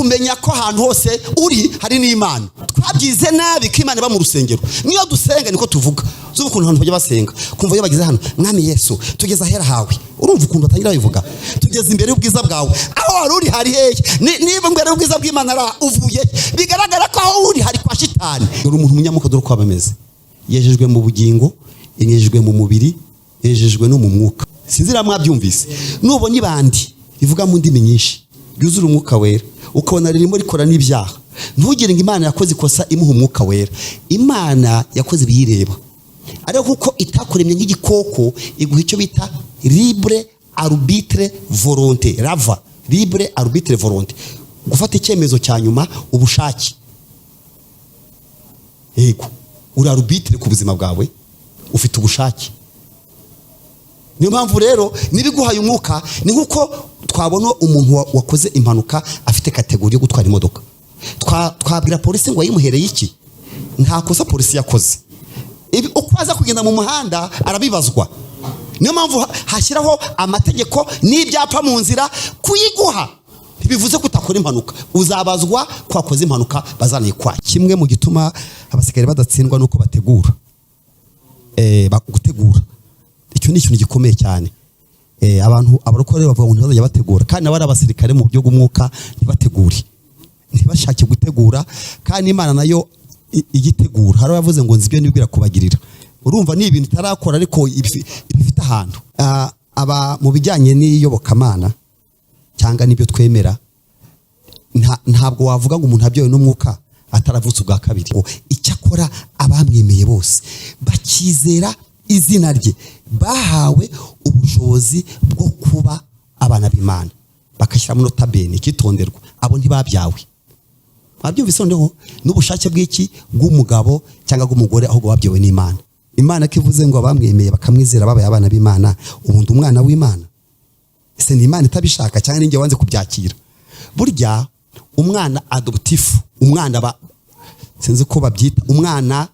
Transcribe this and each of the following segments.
Kumenya ko ahantu hose uri hari n'Imana. Twabyize nabi ko Imana iba mu rusengero. Niyo dusenga niko tuvuga. Uzi ukuntu abantu bajya basenga, kumva iyo bageze hano: "Mwami Yesu, tugeze ahera hawe." Urumva ukuntu batangira babivuga: "Tugeze imbere y'ubwiza bwawe." Aho wari uri hari hehe? Niba imbere y'ubwiza bw'Imana ari uvuye, bigaragara ko aho uri hari kwa Shitani. Dore umuntu umunyamuka, dore uko aba ameze: yejejwe mu bugingo, yejejwe mu mubiri, yejejwe no mu mwuka. Sinzi niba mwabyumvise. Nubona ibandi rivuga mu ndimi nyinshi, ryuzura Umwuka Wera, ukabona ririmo rikora n'ibyaha, ntugire ngo Imana yakoze ikosa imuha Umwuka Wera. Imana yakoze ibiyireba, ariko kuko itakuremye nk'igikoko, iguha icyo bita libre arbitre volonté, rava libre arbitre volonté, gufata icyemezo cya nyuma, ubushake. Yego, uri arbitre ku buzima bwawe, ufite ubushake. Niyo mpamvu rero niba iguhaye Umwuka, ni nk'uko twabona umuntu wakoze impanuka afite catégorie yo gutwara imodoka, twabwira polisi ngo yayimuhereye iki? Nta kosa polisi yakoze. Uko aza kugenda mu muhanda arabibazwa. Niyo mpamvu hashyiraho amategeko n'ibyapa mu nzira. Kuyiguha ntibivuze ko utakora impanuka. Uzabazwa ko wakoze impanuka, bazanayikwaye. Kimwe mu gituma abasirikare badatsindwa ni uko bategura. Gutegura icyo ni ikintu gikomeye cyane. Abantu abarokore bavuga ngo ntibazajya bategura, kandi nabo ari abasirikare mu buryo bw'umwuka. Ntibategure, ntibashake gutegura, kandi Imana nayo igitegura. Hari abavuze ngo nzi ibyo nibwira kubagirira. Urumva ni ibintu itarakora, ariko ibifite ahantu. Aba mu bijyanye n'iyobokamana cyangwa n'ibyo twemera, ntabwo wavuga ngo umuntu abyawe n'umwuka ataravutse ubwa kabiri. Ngo icyakora abamwemeye bose bakizera izina rye bahawe ubushobozi bwo kuba abana b'Imana, bagashyiramo nota bene, icyitonderwa: abo ntibabyawe. Wabyumvise noneho n'ubushake bw'iki? Bw'umugabo cyangwa bw'umugore, ahubwo babyawe n'Imana. Imana ko ivuze ngo abamwemeye bakamwizera babaye abana b'Imana, ubundi umwana w'Imana ese ni Imana itabishaka cyangwa ninjye wanze kubyakira? Burya umwana adoptif, umwana ba sinzi ko babyita, umwana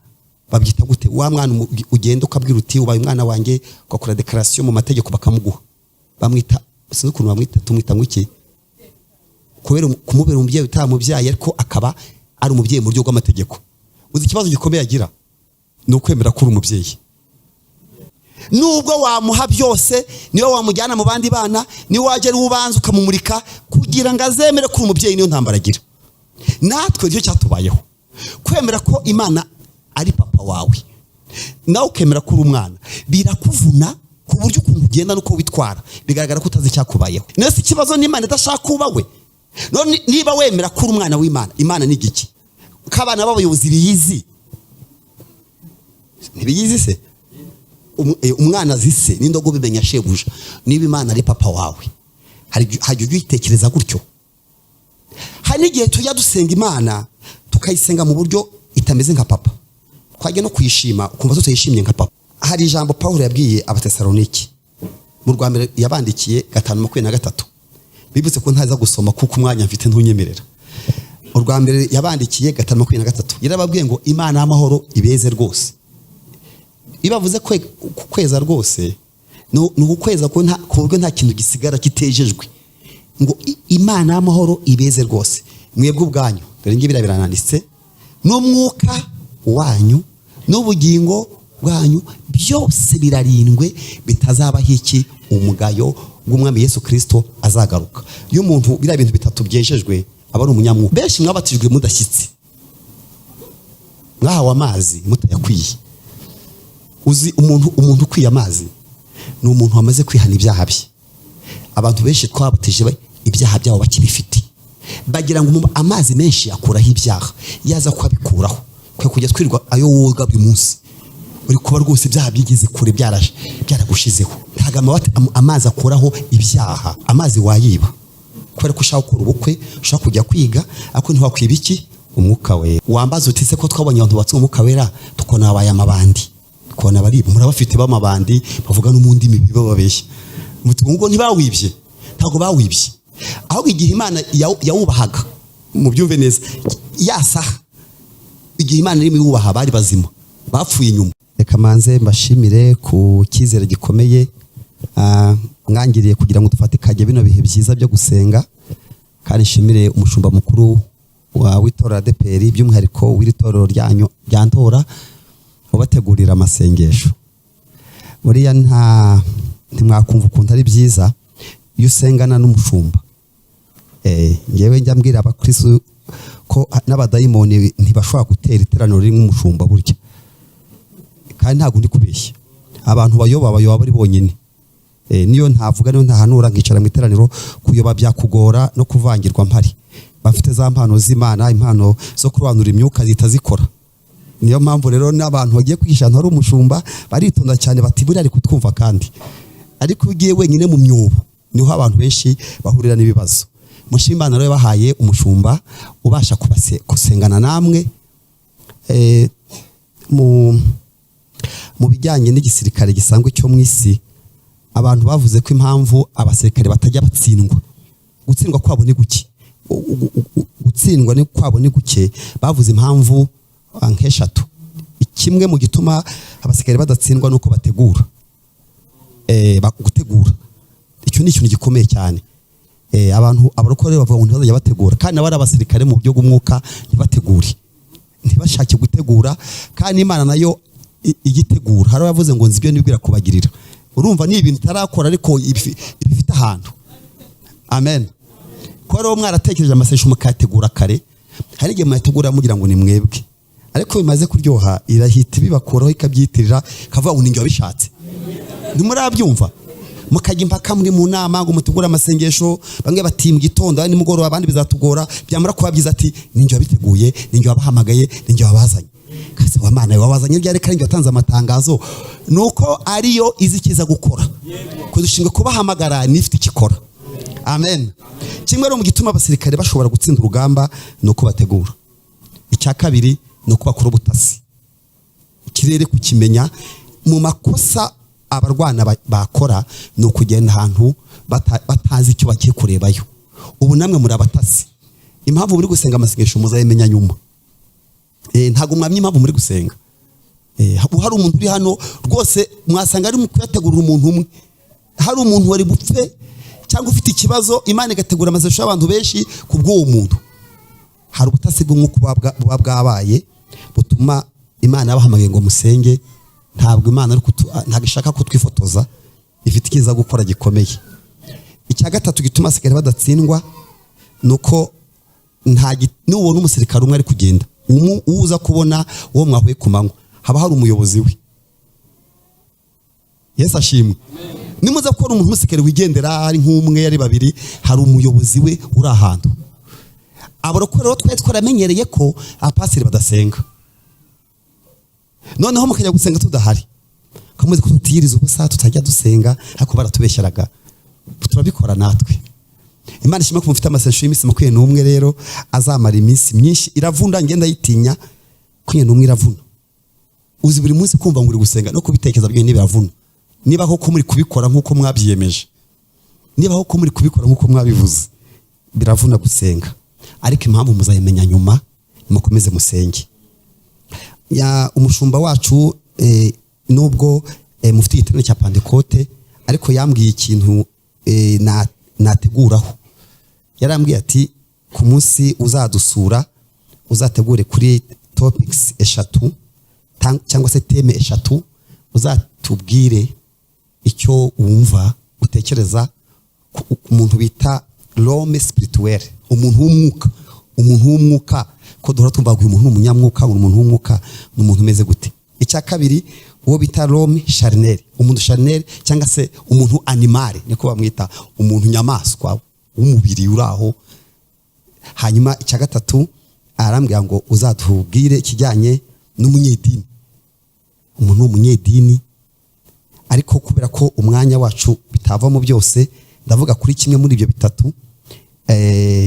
babyita gute? Wa mwana ugenda ukabwira uti: "Ubaye umwana wanjye," ugakora déclaration mu mategeko bakamuguha, bamwita, sinzi ukuntu bamwita, tumwita ngo iki? Kubera kumubera umubyeyi utamubyaye, ariko akaba ari umubyeyi mu buryo bw'amategeko. Uzi ikibazo gikomeye agira? Ni ukwemera ko uri umubyeyi. Nubwo wamuha byose, niyo wamujyana mu bandi bana, niyo wajya ari ubanza ukamumurika kugira ngo azemere ko uri umubyeyi, niyo ntambara agira. Natwe nicyo cyatubayeho. Kwemera ko Imana ari papa wawe, nawe ukemera ko uri umwana, birakuvuna ku buryo ukuntu ugenda n'uko witwara bigaragara ko utazi icyakubayeho. Nese ikibazo n'Imana idashaka kuba we? None niba wemera ko uri umwana w'Imana, Imana ni igiki? Ko abana b'abayobozi biyizi, ntibiyizi se? Umwana azi se n'indogobe imenya shebuja. Niba Imana ari papa wawe, hari igihe ujya uyitekereza gutyo? Hari n'igihe tujya dusenga Imana, tukayisenga mu buryo itameze nka papa, twajya no kuyishima ukumva tutayishimye nka papa. Hari ijambo Paul yabwiye Abatesaloniki mu rwa mbere yabandikiye 5:23. Bibutse ko ntaza gusoma kuko umwanya mfite ntunyemerera. Urwa mbere yabandikiye 5:23, yarababwiye ngo Imana y'amahoro ibeze rwose. Iyo bavuze kweza rwose, ni ukweza ku buryo nta kintu gisigara kitejejwe. Ngo Imana y'amahoro ibeze rwose mwebwe ubwanyu. Dore ngibi birananditse: n'umwuka wanyu n'ubugingo bwanyu byose birarindwe, bitazabaho iki? Umugayo bw'Umwami Yesu Kirisito azagaruka. Iyo umuntu biriya bintu bitatu byejejwe, aba ari umunyamwuka. Benshi mwabatijwe mudashyitse, mwahawe amazi mutayakwiye. Uzi umuntu ukwiye amazi ni umuntu wamaze kwihana ibyaha bye. Abantu benshi twabatije ibyaha byabo bakibifite, bagira ngo amazi menshi akuraho ibyaha. Yaza ko abikuraho, kwe kujya twirirwa ayo woga buri munsi, uri kuba rwose ibyaha byigeze kure, byaragushizeho. Ntabwo amazi akuraho ibyaha. Amazi wayiba kubera ko ushaka gukora ubukwe, ushaka kujya kwiga, ariko ntiwakwiba iki? Umwuka Wera. Wambaza uti: "Se ko twabonye abantu batse Umwuka Wera, tukabona babaye amabandi, tukabona bariba?" Murabafite b'amabandi bavuga no mu ndimi biba babeshya. Muti ngo ntibawibye? Ntabwo bawibye, ahubwo igihe Imana yawubahaga, mubyumve neza, ya saha igihe Imana irimo iwubaha bari bazima, bapfuye inyuma. Reka manze mbashimire ku cyizere gikomeye mwangiriye kugira ngo dufatikanye bino bihe byiza byo gusenga. Kandi nshimire umushumba mukuru wa w'itorero ADEPR, by'umwihariko w'iri torero ryanyu rya Ntora, ubategurira amasengesho. Buriya ntimwakumva ukuntu ari byiza iyo usengana n'umushumba. Ngewe njya mbwira abakristo ko n'abadayimoni ntibashobora gutera iteraniro ririmo umushumba burya, kandi ntabwo ndi kubeshya. Abantu bayoba, bayoba bari bonyine. Niyo ntavuga, niyo ntahanura, nkicara mu iteraniro, kuyoba byakugora no kuvangirwa mpari. Bafite za mpano z'Imana, impano zo kurobanura imyuka zihita zikora. Niyo mpamvu rero n'abantu bagiye kwigisha ahantu hari umushumba baritonda cyane, bati: "Buriya ari kutwumva." Kandi ariko iyo ugiye wenyine mu myobo, niho abantu benshi bahurira n'ibibazo. Mushima Imana rero yabahaye umushumba ubasha gusengana namwe. Mu bijyanye n'igisirikare gisanzwe cyo mu isi, abantu bavuze ko impamvu abasirikare batajya batsindwa, gutsindwa kwabo ni guke, gutsindwa ni kwabo ni guke, bavuze impamvu nk'eshatu. Kimwe mu gituma abasirikare badatsindwa ni uko bategura. Gutegura icyo ni ikintu gikomeye cyane. Abantu, abarokore bavuga ngo ntibazajya bategura, kandi nabo ari abasirikare mu buryo bw'umwuka, ntibategure, ntibashake gutegura, kandi Imana nayo igitegura. Hari abavuze ngo: "Nzi ibyo nibwira kubagirira." Urumva ni ibintu itarakora, ariko ibifite ahantu. Amen. Ko rero mwaratekereje amasengesho mukayategura kare, hari igihe muyategura mugira ngo ni mwebwe, ariko bimaze kuryoha irahita ibibakuraho, ikabyitirira, ikavuga ngo: "Ni njye wabishatse." Ntimurabyumva? Mukajya impaka muri mu nama ngo mutegure amasengesho, bamwe bati: "Mu gitondo", abandi: "Nimugoroba", abandi: "Bizatugora." Byamara kuba byiza, ati: "Ninjye wabiteguye, ninjye wabahamagaye, ninjye wabazanye." Kase wa Mana, wabazanye ryari kandi watanze amatangazo? Nuko ariyo izi ikiza gukora, kudushinga kubahamagara nifite ikikora. Amen. Kimwe rero mu gituma abasirikare bashobora gutsinda urugamba ni uko bategura. Icya kabiri ni uko bakora ubutasi, ikirere kukimenya. Mu makosa abarwana bakora ni ukugenda ahantu batazi icyo bagiye kurebayo. Ubu namwe muri abatasi. Impamvu muri gusenga amasengesho muzayimenya nyuma. Ntabwo mwamye impamvu muri gusenga. Hari umuntu uri hano rwose mwasanga ari mu kuyategurira umuntu umwe, hari umuntu wari bupfe cyangwa ufite ikibazo, Imana igategura amasengesho y'abantu benshi ku bw'uwo muntu. Hari ubutasi bw'umwuka buba bwabaye, butuma Imana yabahamagaye ngo musenge. Ntabwo Imana ntabwo ishaka kutwifotoza, ifite icyiza gukora gikomeye. Icya gatatu gituma abasirikare badatsindwa ni uko nubona umusirikare umwe ari kugenda, uza kubona uwo mwahuye ku manywa, haba hari umuyobozi we. Yesu ashimwe. Nimuza kubona umuntu w'umusirikare wigendera ari nk'umwe, ari babiri, hari umuyobozi we uri ahantu. Abarokore rero twari twaramenyereye ko abapasiteri badasenga, noneho mukajya gusenga tudahari, kamuzi ko tutiyiriza ubusa, tutajya dusenga, ariko baratubeshyeraga, turabikora natwe. Imana ishimwe ko mufite amasengesho y'iminsi 21 rero azamara iminsi myinshi. Iravuna, ngenda yitinya 21, iravuna. Uzi buri munsi kumva ngo uri gusenga no kubitekereza byonyine biravuna. Niba koko muri kubikora nk'uko mwabyiyemeje, niba koko muri kubikora nk'uko mwabivuze, biravuna gusenga, ariko impamvu muzayimenya nyuma. Mukomeze musenge. Ya umushumba wacu, nubwo mufite igiterane cya Pantekote, ariko yambwiye ikintu nateguraho. Yarambwiye ati: "Ku munsi uzadusura uzategure kuri topics eshatu cyangwa se thème eshatu, uzatubwire icyo wumva utekereza ku muntu bita l'homme spirituel, umuntu w'umwuka." Umuntu w'umwuka, ko duhora tumva ngo uyu muntu ni umunyamwuka, ngo umuntu w'umwuka ni umuntu umeze gute? Icya kabiri, uwo bita l'homme charnel, umuntu charnel cyangwa se umuntu animal, niko bamwita, umuntu nyamaswa w'umubiri uri aho. Hanyuma icya gatatu, arambwira ngo uzatubwire ikijyanye n'umunyedini, umuntu w'umunyedini. Ariko kubera ko umwanya wacu bitavamo byose, ndavuga kuri kimwe muri ibyo bitatu,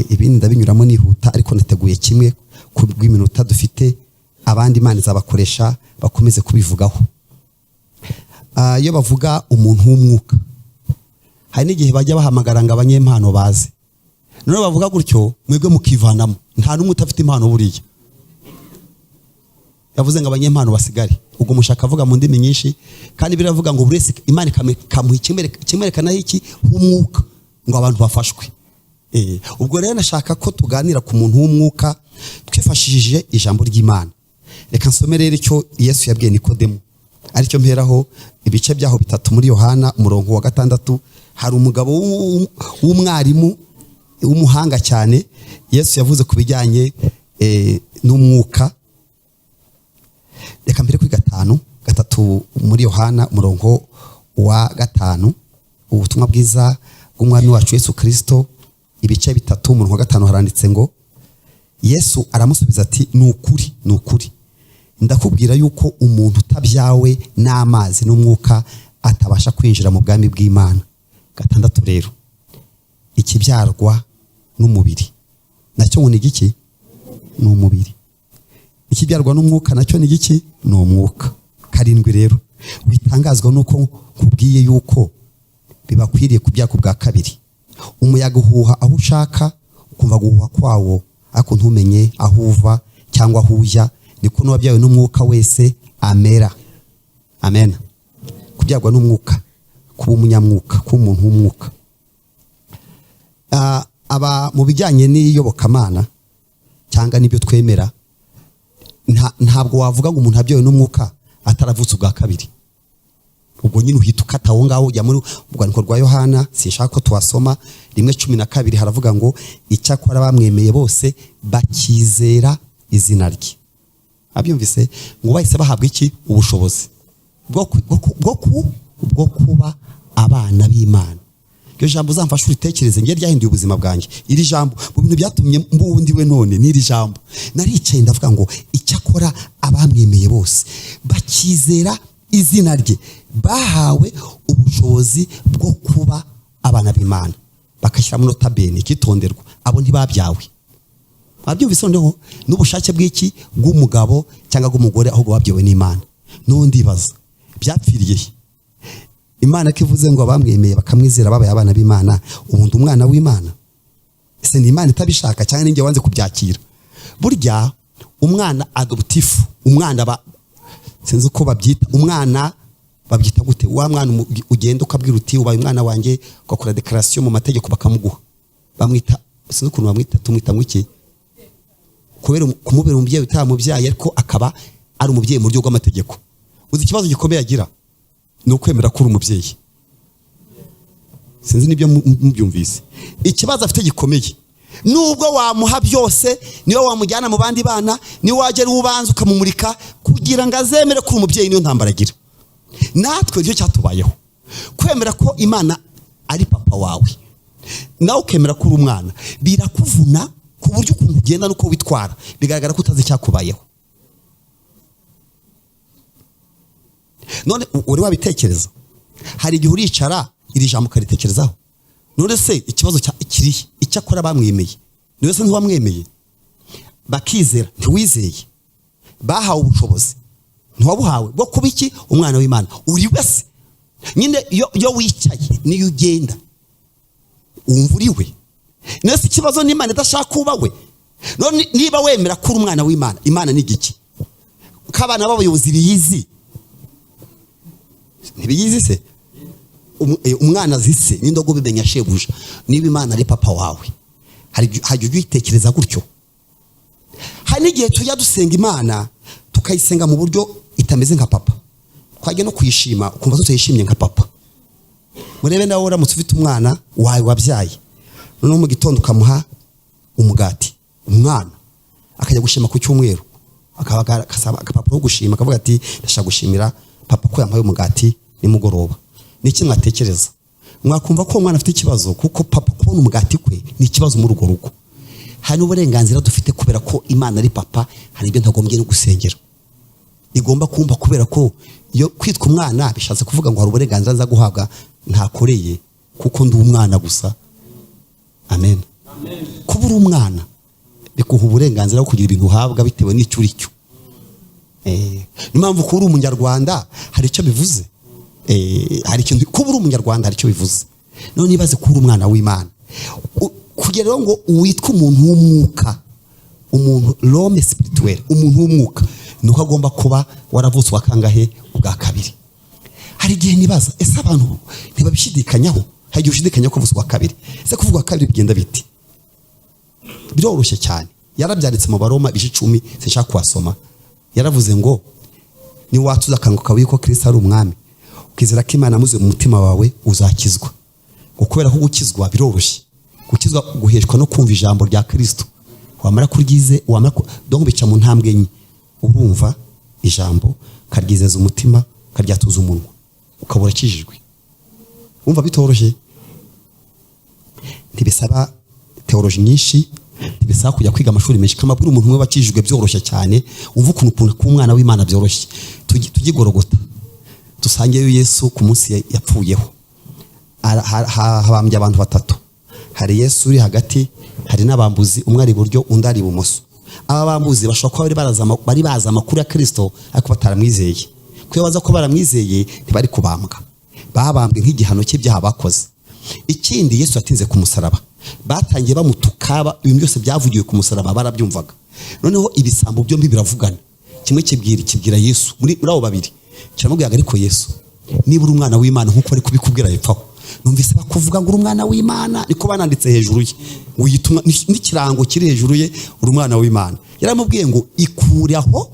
ibindi ndabinyuramo nihuta. Ariko nateguye kimwe ku bw'iminota dufite, abandi Imana izabakoresha bakomeze kubivugaho. Iyo bavuga umuntu w'umwuka, hari n'igihe bajya bahamagara ngo abanyempano baze. Noneho bavuga gutyo, mwebwe mukivanamo. Nta n'umwe udafite impano buriya. Yavuze ngo abanyempano basigare, ubwo mushaka avuga mu ndimi nyinshi, kandi biravuga ngo buri wese Imana ikamuha ikimwerekanaho iki h'umwuka, ngo abantu bafashwe. Ubwo rero nashaka ko tuganira ku muntu w'umwuka twifashishije ijambo ry'Imana. Reka nsome rero icyo Yesu yabwiye Nikodemu, aricyo mperaho, ibice byaho bitatu muri Yohana umurongo wa 6. Hari umugabo w'umwarimu w'umuhanga cyane Yesu yavuze ku bijyanye n'umwuka. Reka mbere kuri 5 3 muri Yohana umurongo wa 5, ubutumwa bwiza bw'umwami wacu Yesu Kristo, ibice 3 umurongo wa 5, haranditse ngo: Yesu aramusubiza ati: "Ni ukuri, ni ukuri, ndakubwira yuko umuntu utabyawe n'amazi n'umwuka atabasha kwinjira mu bwami bw'Imana." 6 rero, ikibyarwa n'umubiri nacyo ngo ni igiki? Ni umubiri. Ikibyarwa n'umwuka nacyo ni igiki? Ni umwuka. 7 rero, witangazwa nuko nkubwiye yuko bibakwiriye kubyarwa ubwa kabiri. Umuyaga uhuha aho ushaka, ukumva guhuha kwawo, ariko ntumenye aho uva cyangwa aho ujya, niko n'uwabyawe n'umwuka wese amera. Amen. Kubyarwa n'umwuka, kuba umunyamwuka, kuba umuntu w'umwuka. Aba mu bijyanye n'iyobokamana cyangwa n'ibyo twemera, ntabwo wavuga ngo umuntu abyawe n'umwuka ataravutse ubwa kabiri. Ubwo nyine uhita ukata aho ngaho ujya muri urwandiko rwa Yohana, sinshaka ko tuhasoma, 1:12, haravuga ngo: "Icyakora bamwemeye bose bakizera izina rye," abyumvise, ngo bahise bahabwa iki? Ubushobozi bwo kuba abana b'Imana. Iryo jambo uzamfashe uritekereze, ngiye ryahinduye ubuzima bwanjye. Iri jambo mu bintu byatumye mbundi we none n'iri jambo. Naricaye ndavuga ngo: "Icyakora abamwemeye bose bakizera izina rye bahawe ubushobozi bwo kuba abana b'Imana." Bagashyiramo nota bene, ikitonderwa: abo ntibabyawe, babyumvise noneho, n'ubushake bw'iki? Bw'umugabo cyangwa bw'umugore, ahubwo babyawe n'Imana. N'ubundi ndibaza byapfiriye he? Imana ko ivuze ngo abamwemeye bakamwizera babaye abana b'Imana, ubundi umwana w'Imana ese ni Imana itabishaka cyangwa ninjye wanze kubyakira? Burya umwana adoptif, umwana ba sinzi uko babyita, umwana babyita gute? Wa mwana ugenda ukabwira uti: "Ubaye umwana wanjye," ugakora déclaration mu mategeko bakamuguha, bamwita, sinzi ukuntu bamwita, tumwita ngo iki? Kubera kumubera umubyeyi utamubyaye, ariko akaba ari umubyeyi mu buryo bw'amategeko. Uzi ikibazo gikomeye agira? Ni ukwemera ko uri umubyeyi. Sinzi nibyo mubyumvise. Ikibazo afite gikomeye, nubwo wamuha byose, niyo wamujyana mu bandi bana, niyo wajya ari ubanza ukamumurika kugira ngo azemere ko uri umubyeyi, niyo ntambara agira. Natwe nicyo cyatubayeho. Kwemera ko Imana ari papa wawe, nawe ukemera ko uri umwana, birakuvuna, ku buryo ukuntu ugenda n'uko witwara bigaragara ko utazi icyakubayeho. None uri wabitekereza? Hari igihe uricara iri jambo ukaritekerezaho. None se ikibazo kirihe? Icyakora bamwemeye, niwe se ntiwamwemeye? Bakizera, ntiwizeye? Bahawe ubushobozi, ntiwabuhawe, bwo kuba iki? Umwana w'Imana. Uri wese nyine, iyo wicaye niyo ugenda wumva uri we. None se ikibazo n'Imana idashaka kuba we? None niba wemera ko uri umwana w'Imana, Imana ni igiki? Ko abana b'abayobozi biyizi, ntibiyizi se? Umwana azi se n'indogobe imenya shebuja. Niba Imana ari papa wawe, hari igihe uyitekereza gutyo. Hari n'igihe tujya dusenga Imana, tukayisenga mu buryo itameze nka papa, twajya no kuyishima ukumva tutayishimye nka papa. Murebe nawe, uramutse ufite umwana wawe wabyaye, noneho mu gitondo ukamuha umugati, umwana akajya gushima ku cyumweru, akasaba agapapuro ko gushima, akavuga ati: "Ndashaka gushimira papa ko yampaye umugati nimugoroba." Niki mwatekereza? Mwakumva ko uwo mwana afite ikibazo, kuko papa kubona umugati kwe ni ikibazo muri urwo rugo. Hari n'uburenganzira dufite kubera ko Imana ari papa. Hari ibyo ntagombye no gusengera, igomba kumva, kubera ko iyo kwitwa umwana bishatse kuvuga ngo hari uburenganzira nza guhabwa ntakoreye, kuko ndi umwana gusa. Amen. Kuba uri umwana bikuha uburenganzira bwo kugira ibintu uhabwa bitewe n'icyo uri cyo. Niyo mpamvu kuba uri umunyarwanda hari icyo bivuze. Hari ikintu kuba uri umunyarwanda hari icyo bivuze. None nibaze kuba uri umwana w'Imana, kugira rero ngo witwe umuntu w'umwuka, umuntu l'homme spirituel, umuntu w'umwuka, ni uko agomba kuba waravutse ubwa kangahe? Ubwa kabiri. Hari igihe nibaza: ese abantu ntibabishidikanyaho? Hari igihe ushidikanya ko uvutse ubwa kabiri. Ese kuvuga ubwa kabiri bigenda biti? Biroroshye cyane. Yarabyanditse mu Baroma ibice 10, sinshaka kuhasoma. Yaravuze ngo niwatuza akanwa kawe yuko Kristo ari umwami, ukizera ko Imana yamuzuye mu mutima wawe, uzakizwa. Ngo kubera ko gukizwa biroroshye, gukizwa guheshwa no kumva ijambo rya Kristo, wamara kuryize, wamara donc bica mu ntambwe enye: urumva ijambo, ukaryizeza umutima, ukaryatuza umunwa, ukaba urakijijwe. Wumva bitoroshye? Ntibisaba théologie nyinshi, ntibisaba kujya kwiga amashuri menshi. Kamabwira umuntu umwe wakijijwe byoroshye cyane, umva ukuntu kuba umwana w'Imana byoroshye. Tujye i Gorogota, dusangeyo Yesu ku munsi yapfuyeho. Habambye abantu batatu: hari Yesu uri hagati, hari n'abambuzi, umwe ari iburyo, undi ari ibumoso. Aba bambuzi bashobora kuba bari bazi amakuru ya Kristo ariko bataramwizeye, kuko iyo baza ko baramwizeye ntibari kubambwa. Babambwe nk'igihano cy'ibyaha bakoze. Ikindi, Yesu yatinze ku musaraba, batangiye bamutuka, ibintu byose byavugiwe ku musaraba barabyumvaga. Noneho ibisambo byombi biravugana, kimwe kibwira Yesu, muri abo babiri kiramubwira: "Ariko Yesu, niba uri umwana w'Imana nk'uko bari kubikubwira, hepfo numvise bakuvuga ngo uri umwana w'Imana, niko bananditse hejuru ye, ngo uyituma n'ikirango kiri hejuru ye, uri umwana w'Imana." Yaramubwiye ngo: "Ikuraho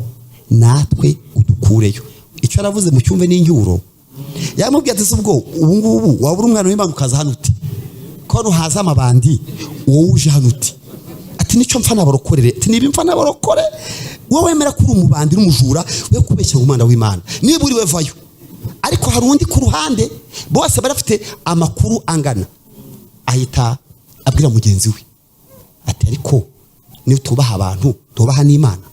natwe udukureyo." Icyo yaravuze mu cyumve n'incyuro. Yaramubwiye ati: "Si ubwo ubu ngubu waba uri umwana w'Imana, ukaza hano uti ko hano haza amabandi, wowe uje hano uti?" Ati: "Nicyo mpfa n'abarokorere." Ati: "Niba impfa n'abarokore, wowe wemera ko uri umubandi n'umujura, we kubeshya umwana w'Imana, niba uri we vayo." Ariko hari undi ku ruhande, bose bari bafite amakuru angana, ahita abwira mugenzi we ati: "Ariko niba tubaha abantu, tubaha n'Imana."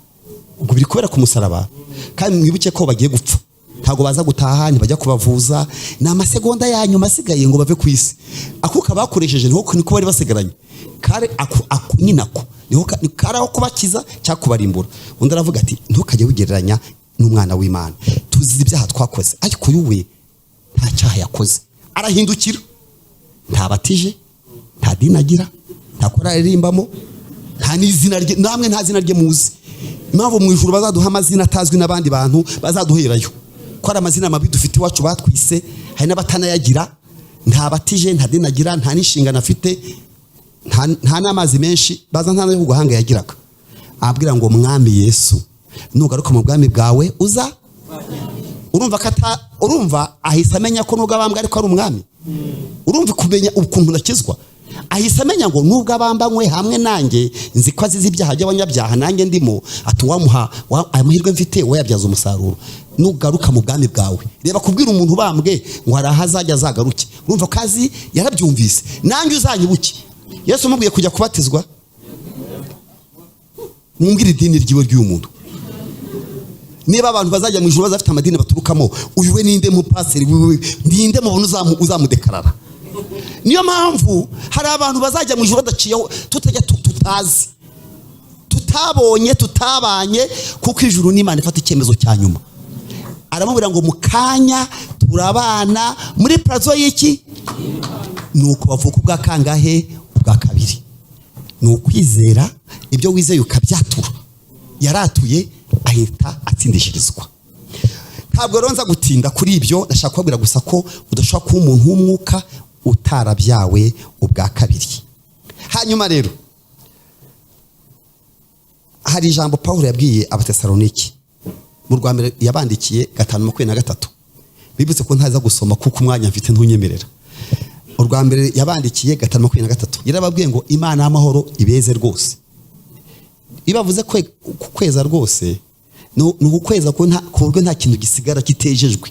Ubwo biri kubera ku musaraba, kandi mwibuke ko bagiye gupfa, ntabwo baza gutaha, ntibajya kubavuza, ni amasegonda ya nyuma asigaye ngo bave ku isi. Akuka bakoresheje niko bari basigaranye, kare ako nyine, ako niho ni kari aho kubakiza cyangwa kubarimbura. Undi aravuga ati: "Ntukajye wigereranya n'umwana w'Imana, tuzi ibyaha twakoze, ariko uyu we nta cyaha yakoze." Arahindukira, ntabatije, nta dini agira, nta korali aririmbamo, nta n'izina rye, namwe nta zina rye muzi. Impamvu mu ijuru bazaduha amazina atazwi n'abandi bantu, bazaduherayo ko ari amazina mabi dufite iwacu batwise, hari n'abatanayagira. Ntabatije, nta dini agira, nta n'inshingano afite, nta n'amazi menshi baza, nta n'ayo ku gahanga yagiraga. Abwira ngo: "Mwami Yesu, nugaruka mu bwami bwawe uza." Urumva ko urumva ahise amenya ko nubwo abambwa ariko ari umwami. Urumva kumenya ukuntu nakizwa, ahise amenya ngo nubwo abambanywe hamwe nanjye, nzi ko azize ibyaha by'abanyabyaha, nanjye ndimo. Ati: "Wamuha aya mahirwe mfite, wayabyaza umusaruro, nugaruka mu bwami bwawe." Reba kubwira umuntu ubambwe ngo hari aho azajya azagaruke. Urumva ko azi, yarabyumvise: "Nanjye uzanyibuke." Yesu amubwiye kujya kubatizwa. Mwumvire idini ryiwe ry'uyu muntu. Niba abantu bazajya mu ijuru bazafite amadini baturukamo, uyu we ninde? Mupaseri wiwe ninde mubona uzamudekarara? Niyo mpamvu hari abantu bazajya mu ijuru badaciyeho, tutajya tutazi, tutabonye, tutabanye, kuko ijuru n'Imana ifata icyemezo cya nyuma. Aramubwira ngo: "Mu kanya turabana muri paradizo y'iki." Ni uko bavuka ubwa kangahe? Ubwa kabiri. Ni ukwizera ibyo wizeye ukabyatura. Yaratuye, ahita atsindishirizwa. Ntabwo rero nza gutinda kuri ibyo. Ndashaka kubabwira gusa ko udashobora kuba umuntu w'umwuka utarabyawe ubwa kabiri. Hanyuma rero hari ijambo Paul yabwiye Abatesaloniki mu rwa mbere yabandikiye 5:23. Bibutse ko ntaza gusoma kuko umwanya mfite ntunyemerera. Urwa mbere yabandikiye 5:23, yarababwiye ngo: "Imana y'amahoro ibeze rwose." Iyo bavuze kweza rwose, ni ukweza ku buryo nta kintu gisigara kitejejwe.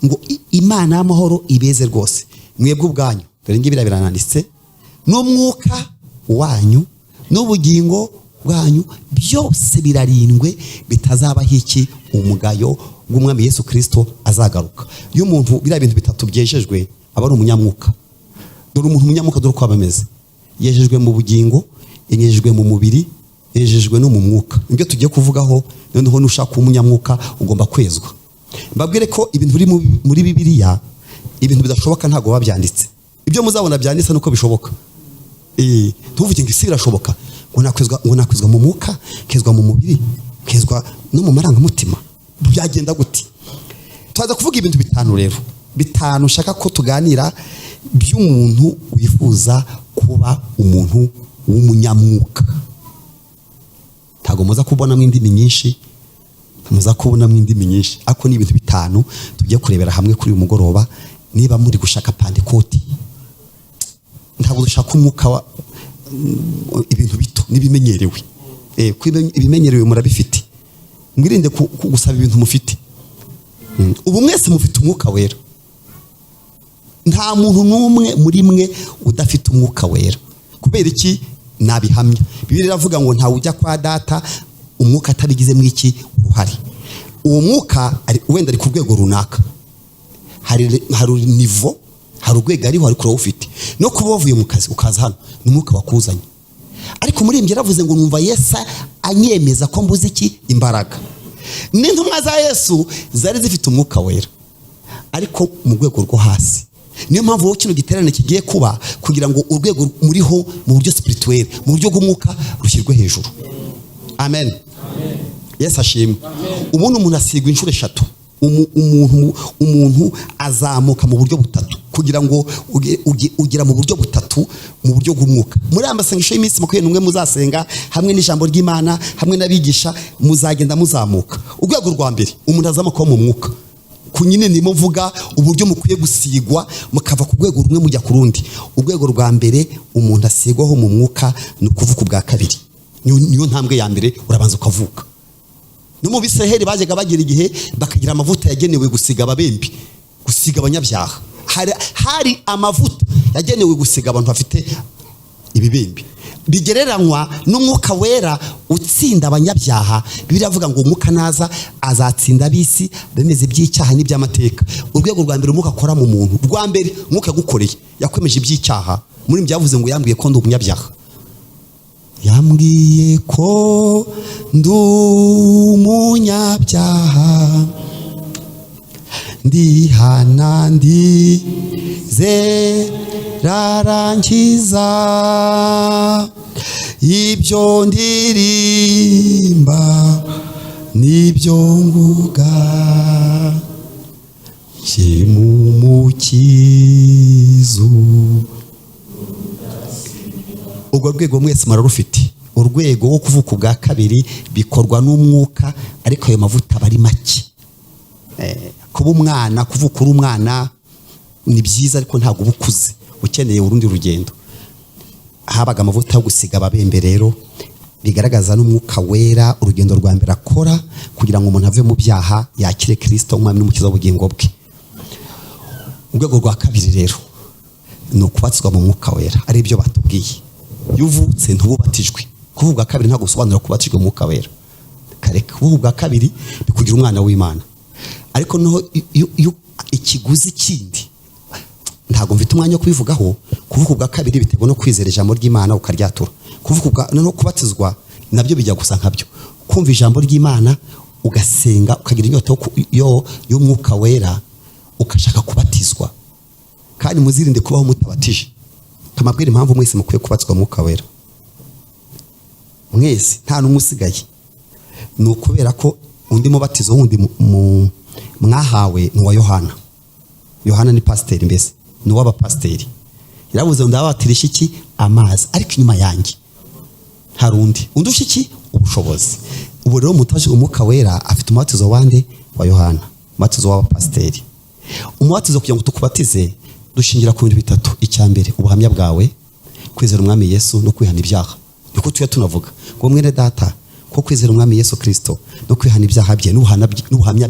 Ngo: "Imana y'amahoro ibeze rwose mwebwe ubwanyu." Dore ngibi birananditse: "N'umwuka wanyu n'ubugingo bwanyu byose birarindwe, bitazabaho iki? Umugayo w'Umwami Yesu Kirisito azagaruka." Iyo umuntu biriya bintu bitatu byejejwe, aba ari umunyamwuka. Dore umuntu umunyamwuka, dore uko aba ameze: yejejwe mu bugingo, yejejwe mu mubiri, yejejwe no mu mwuka. Nibyo tugiye kuvugaho noneho. Nushaka kuba umunyamwuka ugomba kwezwa. Mbabwire ko ibintu biri muri Bibiliya, ibintu bidashoboka ntabwo biba byanditse. Ibyo muzabona byanditse nuko bishoboka. Ntuvuge ngo isi birashoboka, ngo nakwezwa mu mwuka, kezwa mu mubiri, kezwa no mu marangamutima, byagenda gute? Turaza kuvuga ibintu bitanu rero, bitanu nshaka ko tuganira by'umuntu wifuza kuba umuntu w'umunyamwuka. Ntabwo muza kubonamo indimi nyinshi, muza kubonamo indimi nyinshi, ariko ni ibintu 5 tugiye kurebera hamwe kuri uyu mugoroba. Niba muri gushaka Pantekoti, ntabwo dushaka umwuka wa ibintu bito n'ibimenyerewe. Ibimenyerewe murabifite, mwirinde gusaba ibintu mufite. Ubu mwese mufite umwuka wera, nta muntu n'umwe muri mwe udafite umwuka wera. Kubera iki? Nabihamya. Bibiliya iravuga ngo ntawe ujya kwa Data umwuka atabigizemo iki? Uruhare. Uwo mwuka wenda ari ku rwego runaka, hari niveau, hari urwego ariho, ariko urawufite. No kuba wavuye mu kazi ukaza hano ni umwuka wakuzanye. Ariko muri ibyo yaravuze ngo numva Yesu anyemeza ko mbuze iki? Imbaraga. N'intumwa za Yesu zari zifite umwuka wera, ariko mu rwego rwo hasi. Niyo mpamvu wowe kino giterane kigiye kuba kugira ngo urwego muriho mu buryo spirituel, mu buryo bw'umwuka, rushyirwe hejuru. Amen. Yesu ashimwe. Ubundi umuntu asigwa inshuro 3. Umuntu azamuka mu buryo butatu, kugira ngo ugera mu buryo butatu mu buryo bw'umwuka. Muri aya masengesho y'iminsi 21 muzasenga hamwe n'ijambo ry'Imana, hamwe n'abigisha, muzagenda muzamuka. Urwego rwa mbere umuntu azamuka mu mwuka, ku nyine ndimo mvuga uburyo mukwiye gusigwa mukava ku rwego rumwe mujya ku rundi. Urwego rwa mbere umuntu asigwaho mu mwuka ni ukuvuka ubwa kabiri. Niyo ntambwe ya mbere, urabanza ukavuka. No mu Bisiraheli bajyaga bagira igihe bakagira amavuta yagenewe gusiga ababembe, gusiga abanyabyaha. Hari amavuta yagenewe gusiga abantu bafite ibibembe, bigereranywa n'umwuka wera utsinda abanyabyaha. Bibiliya iravuga ngo umwuka naza azatsinda ab'isi bemeze iby'icyaha n'iby'amateka. Urwego rwa mbere umwuka akora mu muntu, rwa mbere umwuka yagukoreye, yakwemeje iby'icyaha. Muri byavuze ngo yambwiye ko ndi umunyabyaha, yambwiye ko ndi umunyabyaha, ndihana, ndizerarangiza ibyo ndirimba nibyo nguga shimumukizu. Urwo rwego mwese murarufite, urwego wo kuvuka ubwa kabiri bikorwa n'umwuka, ariko ayo mavuta aba ari make. Kuba umwana, kuvuka uri umwana ni byiza, ariko ntabwo uba ukuze, ukeneye urundi rugendo. Habaga amavuta yo gusiga ababembe rero, bigaragaza n'umwuka wera, urugendo rwa mbere akora kugira ngo umuntu ave mu byaha yakire Kirisito nk'umwami n'umukiza w'ubugingo bwe. Urwego rwa kabiri rero ni ukubatizwa mu mwuka wera, ari byo batubwiye. Iyo uvutse ntububatijwe. Kuvuga ubwa kabiri ntabwo bisobanura kubatijwe mu mwuka wera. Kareka, kuvuga ubwa kabiri bikugira umwana w'Imana, ariko noneho iyo ikiguzi kindi ntabwo mfite umwanya wo kubivugaho. Kuvuga ubwa kabiri biterwa no kwizera ijambo ry'Imana ukaryatura. Kuvuga ubwa noneho kubatizwa nabyo bijya gusa nkabyo, kumva ijambo ry'Imana, ugasenga, ukagira inyota y'umwuka wera, ugashaka kubatizwa. Kandi muzirinde kubaho mutabatije. Kamabwira impamvu mwese mukwiye kubatizwa mwuka wera, mwese nta n'umwe usigaye. Ni ukubera ko undi mubatizo wundi mwahawe ni uwa Yohana. Yohana ni pasiteri, mbese ni uw'abapasiteri. Yaravuze ngo ndababatirisha iki? Amazi, ariko inyuma yanjye hari undi undusha iki? Ubushobozi. Ubu rero mutaje umwuka wera afite umubatizo wande? Wa Yohana, umubatizo w'abapasiteri. Umubatizo, kugira ngo tukubatize, dushingira ku bintu bitatu. Icya mbere, ubuhamya bwawe, kwizera umwami Yesu no kwihana ibyaha. Niko tujya tunavuga ngo mwene data, ko kwizera umwami Yesu Kirisito no kwihana ibyaha bye n'ubuhamya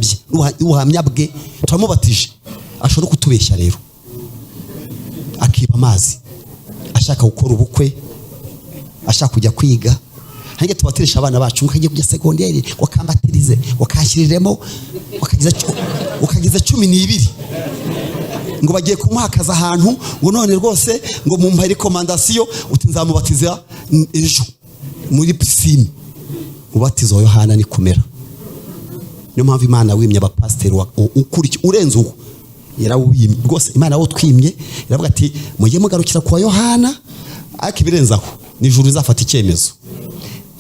bwe turamubatije. Ashobora no kutubeshya rero akiba amazi, ashaka gukora ubukwe, ashaka kujya kwiga. Hange tubatirisha abana bacu ngo kajye kujya segonderi, ngo kambatirize, ngo kashyiriremo, ukageza 12, ngo bagiye kumuhakaza ahantu, ngo none rwose ngo mumpe recommandation, uti nzamubatiza ejo muri piscine. Ubatizo wa Yohana ni kumera. Niyo mpamvu Imana wimye abapasiteri urenze uwo yarawimye rwose. Imana wo twimye iravuga ati mujye mugarukira kwa Yohana, ariko ibirenze aho ni ijuru rizafata icyemezo.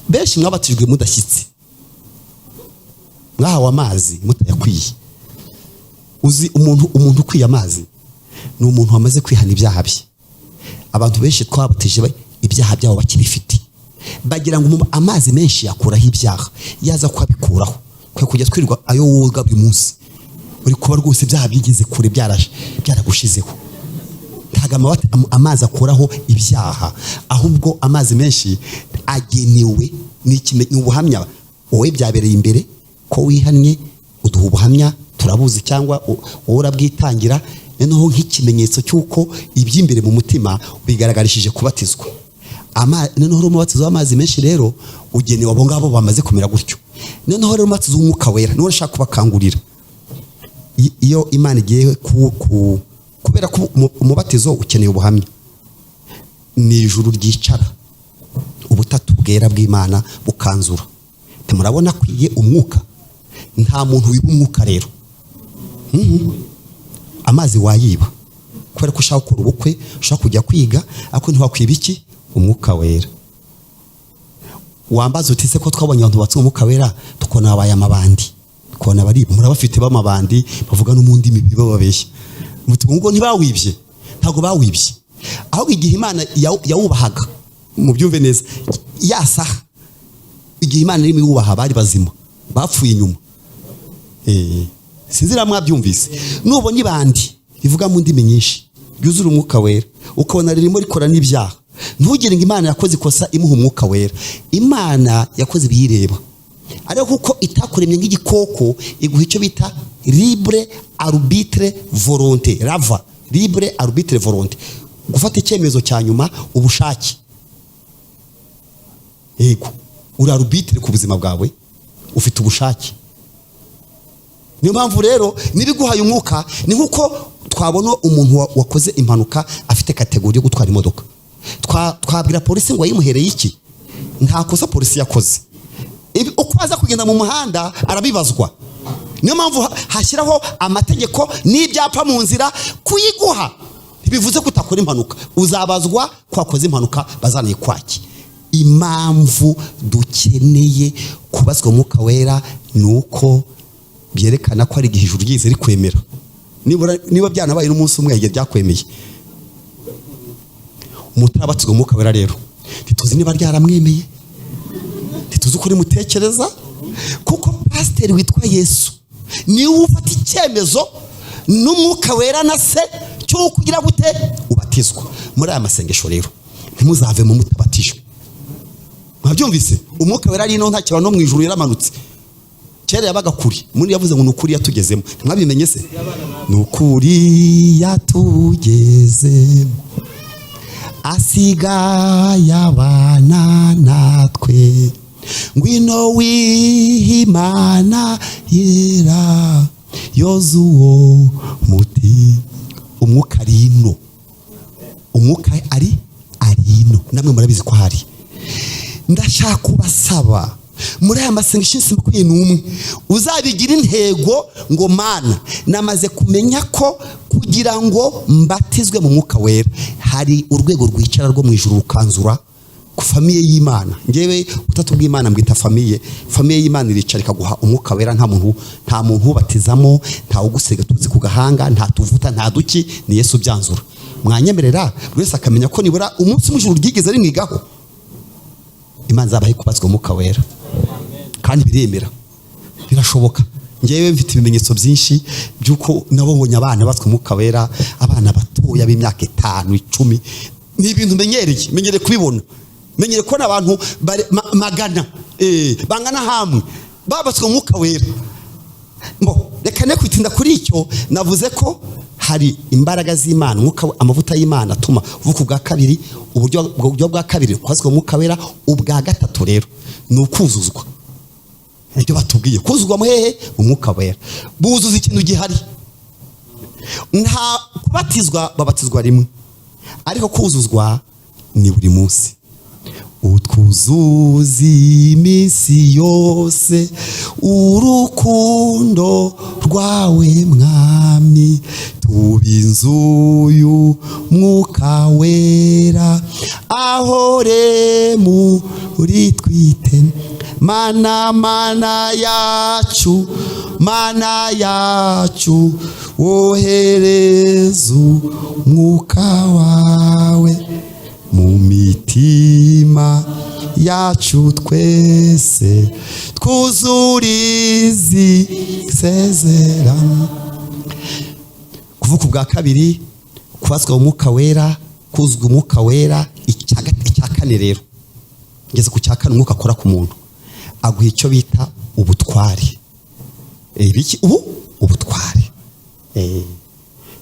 Benshi mwabatijwe mudashyitse, mwahawe amazi mutayakwiye. Uzi umuntu ukwiye amazi ni umuntu wamaze kwihana ibyaha bye. Abantu benshi twabatije Ibyaha byabo bakibifite, bagira ngo amazi menshi yakuraho ibyaha. Yaza kuabikuraho, kwe kujya twirirwa ayo woga buri munsi, uri kuba rwose ibyaha byigeze kure, byaragushizeho. Ntabwo amazi akuraho ibyaha, ahubwo amazi menshi agenewe ni ubuhamya. Wowe byabereye imbere ko wihannye, uduha ubuhamya, turabuzi, cyangwa wowe urabwitangira. Noneho nk'ikimenyetso cy'uko iby'imbere mu mutima bigaragarishije kubatizwa. Noneho rero umubatizo w'amazi menshi rero ugenewe abo ngabo bamaze kumera gutyo. Noneho rero umubatizo w'Umwuka Wera niwo nshaka kubakangurira. Iyo Imana igiye kubera ko umubatizo ukeneye ubuhamya, ni ijuru ryicara, ubutatu bwera bw'Imana bukanzura. Ntimurabona akwiye umwuka? Nta muntu wiba umwuka rero. Amazi wayiba kubera ko ushaka gukora ubukwe, ushaka kujya kwiga, ariko ntiwakwiba iki? Umwuka Wera. Wambaza uti: "Se ko twabonye abantu batse Umwuka Wera, tukabona babaye amabandi, tukabona bari murabafite b'amabandi, bavuga no mu ndimi bababeshya?" Muti ngo ntibawibye? Ntabwo bawibye, ahubwo igihe Imana yawubahaga, mubyumve neza, ya saha igihe Imana irimo iwubaha bari bazima, bapfuye inyuma. Sinzi niba mwabyumvise. Nubona ibandi rivuga mu ndimi nyinshi, ryuzura Umwuka Wera, ukabona ririmo rikora n'ibyaha, ntugire ngo Imana yakoze ikosa imuha Umwuka Wera. Imana yakoze ibiyireba, ariko kuko itakuremye nk'igikoko, iguha icyo bita libre arbitre volonté, rava libre arbitre volonté, gufata icyemezo cya nyuma, ubushake. Yego, uri arbitre ku buzima bwawe, ufite ubushake. Niyo mpamvu rero n'ibiguhaye umwuka ni nk'uko twabona umuntu wakoze impanuka afite catégorie yo gutwara imodoka. Twabwira polisi ngo yayimuhereye iki? Nta kosa polisi yakoze. Uko aza kugenda mu muhanda arabibazwa. Niyo mpamvu hashyiraho amategeko n'ibyapa mu nzira. Kuyiguha ntibivuze ko utakora impanuka, uzabazwa ko wakoze impanuka, bazanayikwake. Impamvu dukeneye kubazwa Umwuka Wera ni uko byerekana ko hari igihe ijuru ryize rikwemera. Nibura niba byanabaye n'umunsi umwe, igihe byakwemeye. Umuntu utabatizwa Umwuka Wera rero, ntituzi niba ryaramwemeye, ntituzi uko rimutekereza, kuko pasiteri witwa Yesu niwe ufata icyemezo n'Umwuka Wera na Se cy'uko ugira gute? Ubatizwa. Muri aya masengesho rero ntimuzavemo mutabatijwe. Mwabyumvise? Umwuka Wera ari ino, nta kiba no mu ijuru, yaramanutse. Kera yabaga kuri muri, yavuze ngo ni ukuri yatugezemo. Ntimwabimenye se? Ni ukuri yatugezemo, asigaye abana natwe. Ngwino wihimana yera yoza uwo muti. Umwuka ari ino, umwuka ari ino, namwe murabizi ko hari. Ndashaka kubasaba muri aya masengesho y'isi 21, uzabigira intego ngo: "Mana, namaze kumenya ko kugira ngo mbatizwe mu Mwuka Wera hari urwego rwicara rwo mu ijuru rukanzura ku famille y'Imana." Ngewe utatu bw'Imana mbwita famille. Famille y'Imana iricara ikaguha Umwuka Wera. Nta muntu ubatizamo, nta ugusiga tuzi ku gahanga, nta tuvuta, nta duki, ni Yesu byanzura. Mwanyemerera buri wese akamenya ko nibura umunsi mu ijuru ryigeze rimwigaho. Imana izabahe kubatizwa Umwuka Wera, kandi biremera, birashoboka. Ngewe mfite ibimenyetso byinshi by'uko nabonye abana batwa Umwuka Wera, abana batoya b'imyaka 5, 10. Ni ibintu menyereye, menyereye kubibona, menyereye kubona abantu magana bangana hamwe babatswe Umwuka Wera. Ngo reka ne kwitinda kuri icyo. Navuze ko hari imbaraga z'Imana, umwuka, amavuta y'Imana atuma uvuka ubwa kabiri. Uburyo bwa kabiri kwazwa Umwuka Wera. Ubwa gatatu rero ni ukuzuzwa. Nibyo batubwiye, kuzuzwa mu hehe? Umwuka Wera. Buzuza ikintu gihari. Nta kubatizwa, babatizwa rimwe, ariko kuzuzwa ni buri munsi. Utwuzuza iminsi yose urukundo rwawe, Mwami, tuba inzu y'Umwuka Wera, ahore muri twite. Mana, Mana yacu, Mana yacu, wohereza Umwuka wawe mu mitima. Imitima yacu twese twuzurizi sezerano. Kuvuka ubwa kabiri, kubatizwa Umwuka Wera, kuzwa Umwuka Wera. Icya kane rero, ngeze ku cya kane, Umwuka akora ku muntu, aguha icyo bita ubutware. Biki? Ubu ubutware.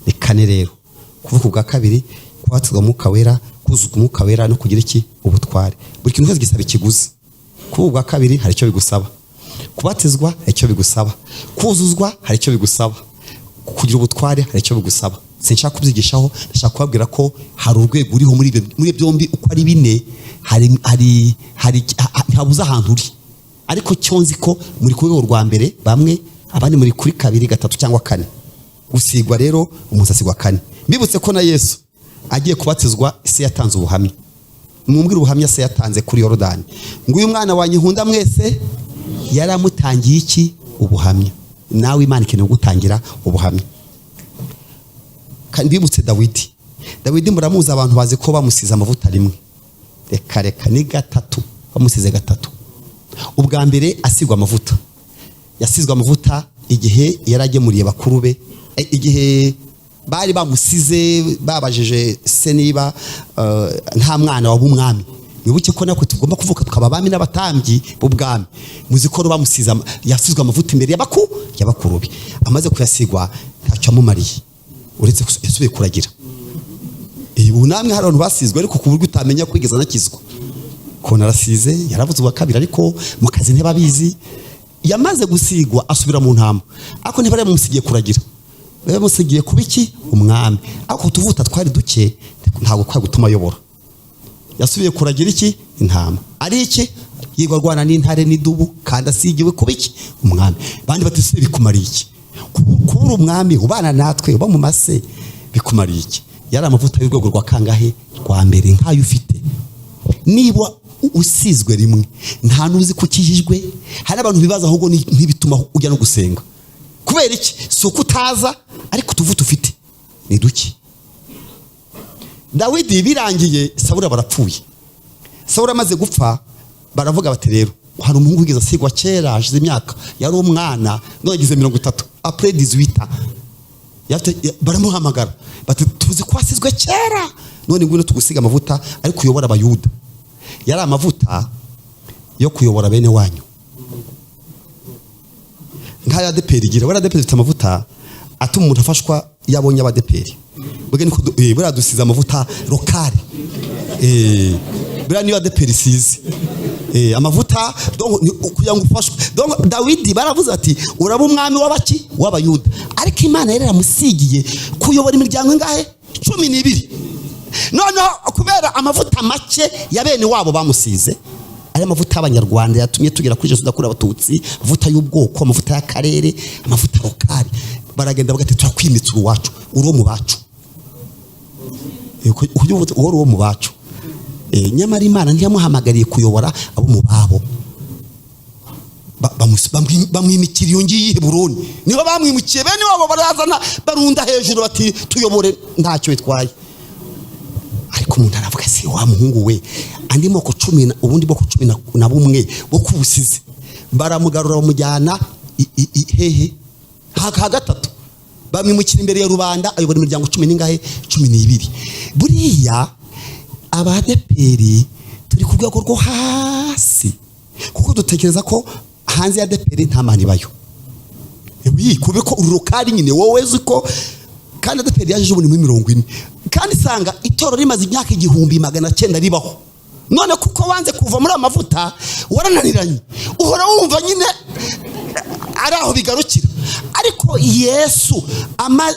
Ni kane rero: kuvuka ubwa kabiri, kubatizwa Umwuka Wera, kuzuzwa Umwuka Wera no kugira iki? Ubutware. Buri kintu cyose gisaba ikiguzi. Kuba ubwa kabiri hari icyo bigusaba, kubatizwa hari icyo bigusaba, kuzuzwa hari icyo bigusaba, kugira ubutware hari icyo bigusaba. Sinshaka kubyigishaho, ndashaka kubabwira ko hari urwego uriho muri ibyo byombi uko ari bine. Hari ntihabuze ahantu uri, ariko cyo nzi ko muri ku rwego rwa mbere bamwe, abandi muri kuri kabiri, gatatu cyangwa kane. Gusigwa rero, umuntu asigwa kane. Mbibutse ko na Yesu agiye kubatizwa, se yatanze ubuhamya. Mwumvire ubuhamya se yatanze kuri Yorodani ngo: "Uyu mwana wanjye nkunda mwese." Yaramutangiye iki? Ubuhamya. Nawe Imana ikeneye gutangira ubuhamya. Kandi mbibutse Dawidi. Dawidi muramuzi, abantu bazi ko bamusize amavuta rimwe. Reka reka, ni gatatu. Bamusize gatatu. Ubwa mbere asigwa amavuta, yasizwe amavuta igihe yari agemuriye bakuru be, igihe bari bamusize babajije se niba nta mwana waba umwami. Mwibuke ko natwe tugomba kuvuka tukaba abami n'abatambyi b'ubwami. Muzi ko bamusize yasizwe amavuta imbere y'abakuru be. Amaze kuyasigwa ntacyo amumariye uretse yasubiye kuragira. Ubu namwe hari abantu basizwe, ariko ku buryo utamenya kwigeza anakizwa ko narasize. Yaravuze ubwa kabiri, ariko mu kazi ntibabizi. Yamaze gusigwa asubira mu ntama, ariko ntibari bamusigiye kuragira, bari bamusigiye kuba iki? Umwami. Ariko utuvuta twari duke, ntabwo kwari gutuma ayobora. Yasubiye kuragira iki? Intama. Ari iki? Yigwa arwana n'intare n'idubu, kandi asigiwe kuba iki? Umwami. Bandi bati: "Se bikumariye iki kubura umwami ubana natwe, uba mu mase, bikumariye iki?" Yari amavuta y'urwego rwa kangahe? Rwa mbere. Nk'ayo ufite, niba usizwe rimwe, nta n'uzi ko ukijijwe. Hari abantu bibaza ahubwo ntibituma ujya no gusenga. Kubera iki? Si uko utaza, ariko utuvuta ufite ni duke. Dawidi birangiye Sawuli barapfuye. Sawuli amaze gupfa, baravuga bati: "Rero hari umuhungu wigeze asigwa kera, hashize imyaka, yari umwana, none agize 30, après 18." Baramuhamagara bati: "Tuzi ko wasizwe kera, none ngwino tugusiga amavuta ariko uyobora Abayuda." Yari amavuta yo kuyobora bene wanyu, nk'aya ADEPR igira. Buriya ADEPR ifite amavuta atuma umuntu afashwa iyo abonye abadeperi. Buriya niko buriya dusize amavuta local. Buriya niyo ADEPR isize amavuta, donc kugira ngo ufashwe. Donc Dawidi baravuze ati: "Uraba umwami w'abaki? W'Abayuda." Ariko Imana yari yaramusigiye kuyobora imiryango ingahe? 12. Noneho kubera amavuta make ya bene wabo bamusize, ari amavuta y'Abanyarwanda yatumye tugera kuri Jenoside yakorewe Abatutsi, amavuta y'ubwoko, amavuta y'akarere, amavuta local, baragenda bagati: "Turakwimitse uwacu, uri uwo mu bacu." Ujye uvuga uwo uri uwo mu bacu. Nyamara Imana ntiyamuhamagariye kuyobora abo mu babo. Bamwimikira iyo ngiyi i Heburoni. Niho bamwimukiye, bene wabo barazana barunda hejuru bati: "Tuyobore, ntacyo bitwaye." Ariko umuntu aravuga: "Si wa muhungu we, andi moko cumi ubundi bwoko 11 bo kubusize." Baramugarura, bamujyana hehe? Ha gatatu bamwimukira imbere ya rubanda, ayobora imiryango cumi n'ingahe? 12. Buriya abadeperi turi ku rwego rwo hasi, kuko dutekereza ko hanze ya ADEPR nta mana ibayo. Oui, kube ko uru local nyine wowe uzi ko kandi ADEPR yaje ejo muri 40, kandi isanga itorero rimaze imyaka 1900 ribaho. None kuko wanze kuva muri amavuta, warananiranye, uhora wumva nyine ari aho bigarukira. Ariko Yesu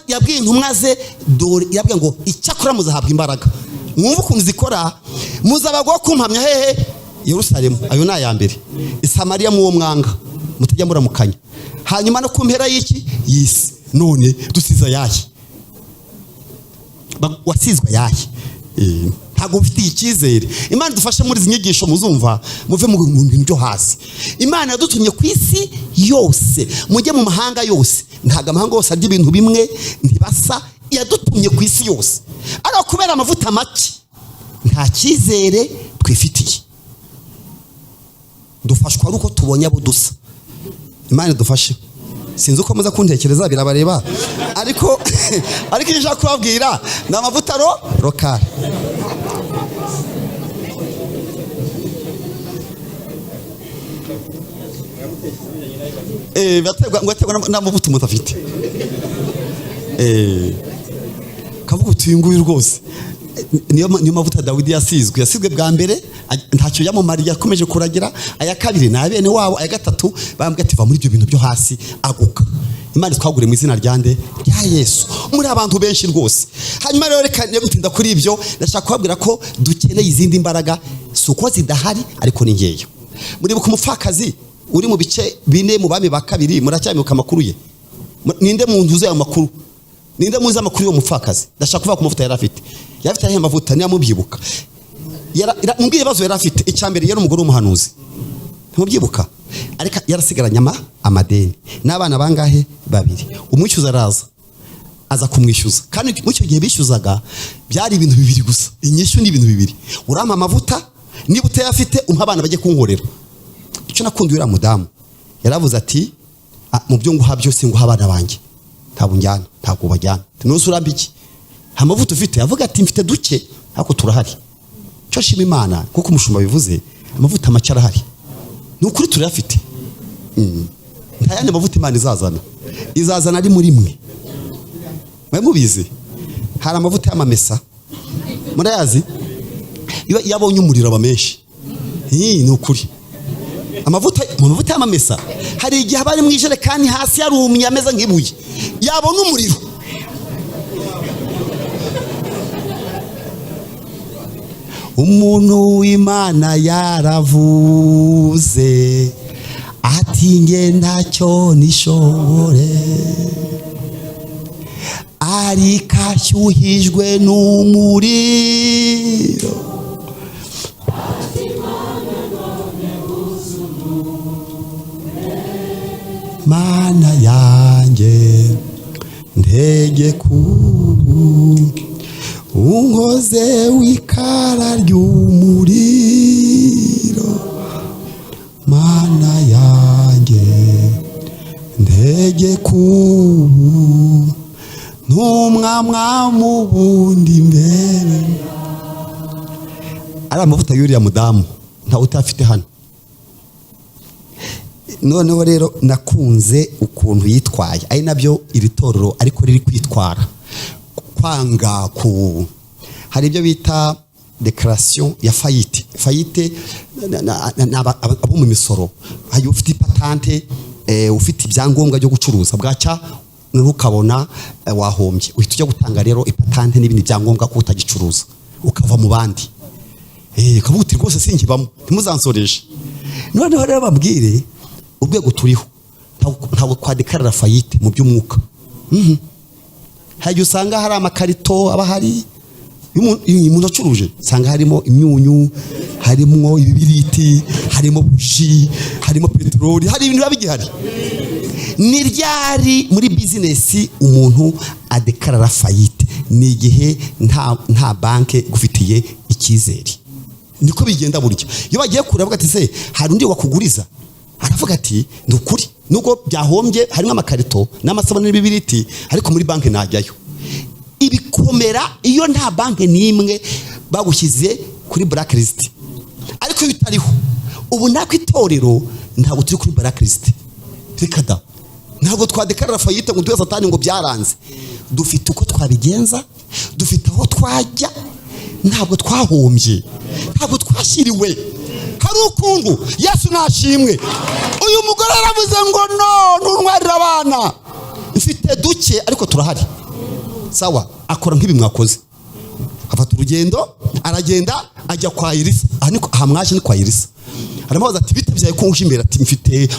yabwiye intumwa ze, dore yabwiye ngo: "Icyakora muzahabwa imbaraga." Mwumve ukuntu zikora: "Muzabagwaho kumpamya hehe? Yerusalemu." Ayo ni aya mbere. "Isamariya muwo mwanga mutajya muramukanya, hanyuma no ku mpera y'iki? Y'isi." None dusize ayahe? Wasizwe ayahe? Ntabwo mfitiye icyizere. Imana idufashe muri izi nyigisho muzumva, muve mu bintu byo hasi. Imana yadutumye ku isi yose, mujye mu mahanga yose. Ntabwo amahanga yose arya ibintu bimwe, ntibasa. Yadutumye ku isi yose, ariko kubera amavuta make, nta cyizere. Twifitiye. Dufashwa ari uko tubonye abo dusa. Imana idufashe. Sinzi uko muza kuntekereza, birabareba, ariko icyo nshaka kubabwira ni amavuta local. Baterwa ngo aterwa n'amavuta umuntu afite. Kavuga uti uyu nguyu rwose niyo mavuta Dawidi yasizwe bwa mbere, ntacyo yamumariye, yakomeje kuragira. Aya kabiri ni abene wabo, aya gatatu bambwiye ati va muri ibyo bintu byo hasi, aguka. Imana twagure mu izina rya nde? Rya Yesu. Muri abantu benshi rwose. Hanyuma rero reka niyo gutinda kuri ibyo, ndashaka kubabwira ko dukeneye izindi mbaraga, si uko zidahari ariko ni nkeya. Muribuka umupfakazi uri mu bice 4 mu Bami ba Kabiri, muracyamibuka amakuru ye? Ninde muntu uzi ayo makuru? Ninde muzi amakuru y'uwo mupfakazi? Ndashaka kuvuga ku mavuta yari afite. Yari afite ayahe mavuta? Niba mubyibuka, mumbwire ibibazo yari afite. Icya mbere, yari umugore w'umuhanuzi, ntimubyibuka? Ariko yarasigaranye amadeni n'abana bangahe? 2. Umwishyuza araza, aza kumwishyuza. Kandi muri icyo gihe bishyuzaga byari ibintu bibiri gusa, inyishyu ni ibintu bibiri: urampa amavuta, niba utayafite umpa abana bajye kunkorera. Icyo nakundiye uriya mudamu, yaravuze ati mu byo nguha byose nguha abana banjye, ntabwo njyana, ntabwo bajyana. Ntuzi urampa iki? Amavuta ufite? Avuga ati mfite duke ariko turahari. Icyo nshima Imana, kuko umushumba bivuze, amavuta make arahari, ni ukuri turayafite. Nta yandi mavuta Imana izazana, izazana ari muri mwe. Mwe mubizi, hari amavuta y'amamesa, murayazi? Iyo abonye umuriro aba menshi. Ni ukuri. Amavuta y'amamesa hari igihe aba ari mu ijerekani hasi yarumye ameze nk'ibuye, yabona umuriro. Umuntu w'Imana yaravuze ati nge ntacyo nishobore, ariko ashyuhijwe n'umuriro. Mana yanjye ntege kubu unkoze w'ikara ry'umuriro, Mana yanjye ntege kubu ntumwamwa mu bundi mbere. Ari amavuta y'uriya mudamu ntawe utafite hano. Noneho rero nakunze ukuntu yitwaye, ari nabyo iri torero ariko riri kwitwara kwanga ku hari ibyo bita declaration ya faillite. Faillite abo mu misoro, hari ufite ipatante, ufite ibyangombwa byo gucuruza, bwacya ntukabona, wahombye, uhita ujya gutanga rero ipatante n'ibindi byangombwa ko utagicuruza, ukava mu bandi, ukavuga uti rwose sinkibamo, ntimuzansoreshe. Noneho rero babwire urwego turiho, ntabwo twadekarara faillite mu by'umwuka. Hari igihe usanga hari amakarito aba ahari iyo umuntu acuruje, usanga harimo imyunyu, harimo ibibiriti, harimo buji, harimo peteroli, hari ibintu biba bigihari. Ni ryari muri bizinesi umuntu adekarara faillite? Ni igihe nta banke igufitiye icyizere. Niko bigenda burya. Iyo bagiye kure bavuga ati se hari undi wakuguriza? Aravuga ati ni ukuri nubwo byahombye harimo amakarito n'amasabune n'ibibiriti, ariko muri banki najyayo. Ibikomera iyo nta banki n'imwe bagushyize kuri blacklist. Ariko iyo utariho, ubu natwe itorero ntabwo turi kuri blacklist, reka da. Ntabwo twadekarara faillite ngo duhe Satani ngo byaranze. Dufite uko twabigenza, dufite aho twajya, ntabwo twahombye, ntabwo twashyiriwe. Hari ukuntu Yesu nashimwe. Uyu mugore yaravuze ngo no ntuntwarire abana, mfite duke ariko turahari. Sawa, akora nk'ibi mwakoze, afata urugendo aragenda ajya kwa Elisa. Aha ni aha mwaje ni kwa Elisa. Aramubaza ati bite byawe ko uje imbere? Ati mfite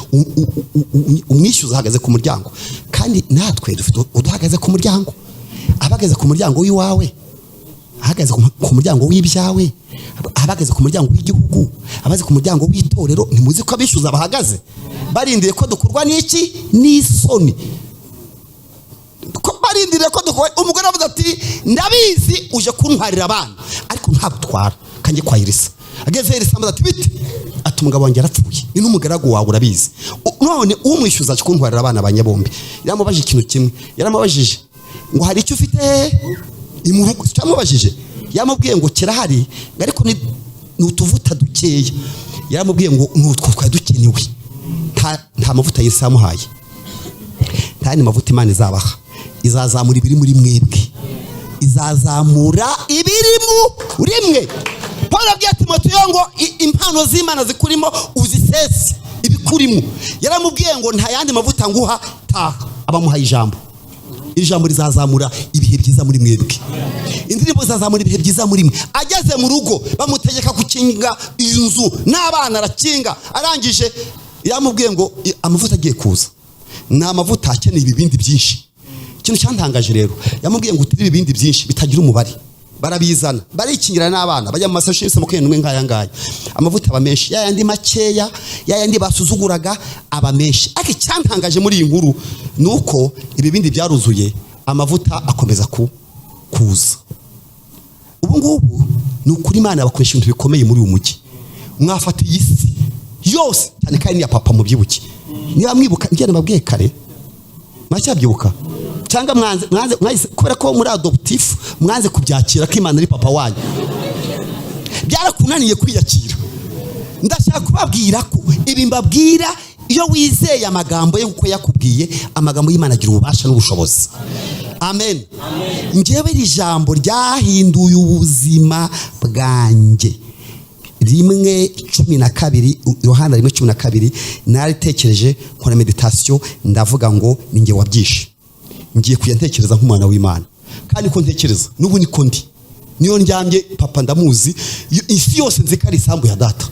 umwishyuza ahagaze ku muryango. Kandi natwe dufite uduhagaze ku muryango, abahagaze ku muryango w'iwawe, ahagaze ku muryango w'ibyawe, abahagaze ku muryango w'igihugu, abahagaze ku muryango w'itorero. Ntimuzi ko abishyuza bahagaze barindiriye ko dukorwa n'iki? N'isoni. Ko barindiriye ko dukorwa. Umugore aravuze ati ndabizi uje kuntwarira abana, ariko ntabwo utwara kanjye kwa Elisa. Ageze Elisa amaze ati: "Bite?" Ati: "Umugabo wanjye yarapfuye, ni n'umugaragu wawe urabizi. None umwishyuza aje kuntwarira abana banjye bombi." Yaramubajije ikintu kimwe, yaramubajije ngo: "Hari icyo ufite mu rugo?" Cyamubajije, yamubwiye ngo: "Kirahari," ariko ni utuvuta dukeya. Yaramubwiye ngo: "Ni utwo twari dukenewe." Nta mavuta Yesu yamuhaye, nta yandi mavuta Imana izabaha. Izazamura ibiri muri mwebwe, izazamura ibiri muri mwe. Paul abwiye Timoteyo ngo: "Impano z'Imana zikurimo uzisese ibikurimo." Yaramubwiye ngo: "Nta yandi mavuta nguha, taha." Abamuhaye ijambo. Ijambo rizazamura ibihe byiza muri mwebwe, indirimbo zizazamura ibihe byiza muri mwe. Ageze mu rugo bamutegeka gukinga inzu n'abana, arakinga. Arangije yamubwiye ngo amavuta agiye kuza ni amavuta akeneye ibibindi byinshi. Ikintu cyantangaje rero, yamubwiye ngo: "Utire ibibindi byinshi bitagira umubare." Barabizana, barikingira n'abana, bajya mu masashi yose 21 nk'aya ngaya. Amavuta aba menshi, ya yandi makeya, ya yandi basuzuguraga aba menshi. Ariko icyantangaje muri iyi nkuru ni uko ibibindi byaruzuye, amavuta akomeza kuza. Ubu ngubu ni ukuri, Imana bakoresha ibintu bikomeye muri uyu mujyi. Mwafata iyi si yose cyane, kandi niya papa. Mubyibuke, niba mwibuka njye nababwiye kare, muracyabyibuka cyangwa mwanze mwahise, kubera ko muri adoptif mwanze kubyakira ko Imana ari papa wanyu, byarakunaniye kwiyakira. Ndashaka kubabwira ko ibi mbabwira, iyo wizeye amagambo ye uko yakubwiye, amagambo y'Imana agira ububasha n'ubushobozi. Amen. Njyewe iri jambo ryahinduye ubuzima bwanjye. 1:12, Yohana 1:12, naritekereje, nkora méditation, ndavuga ngo: "Ni njye wabyishe, ngiye kujya ntekereza nk'umwana w'Imana." Kandi ko ntekereza n'ubu niko ndi, niyo ndyamye papa ndamuzi. Isi yose nzi ko ari isambu ya data.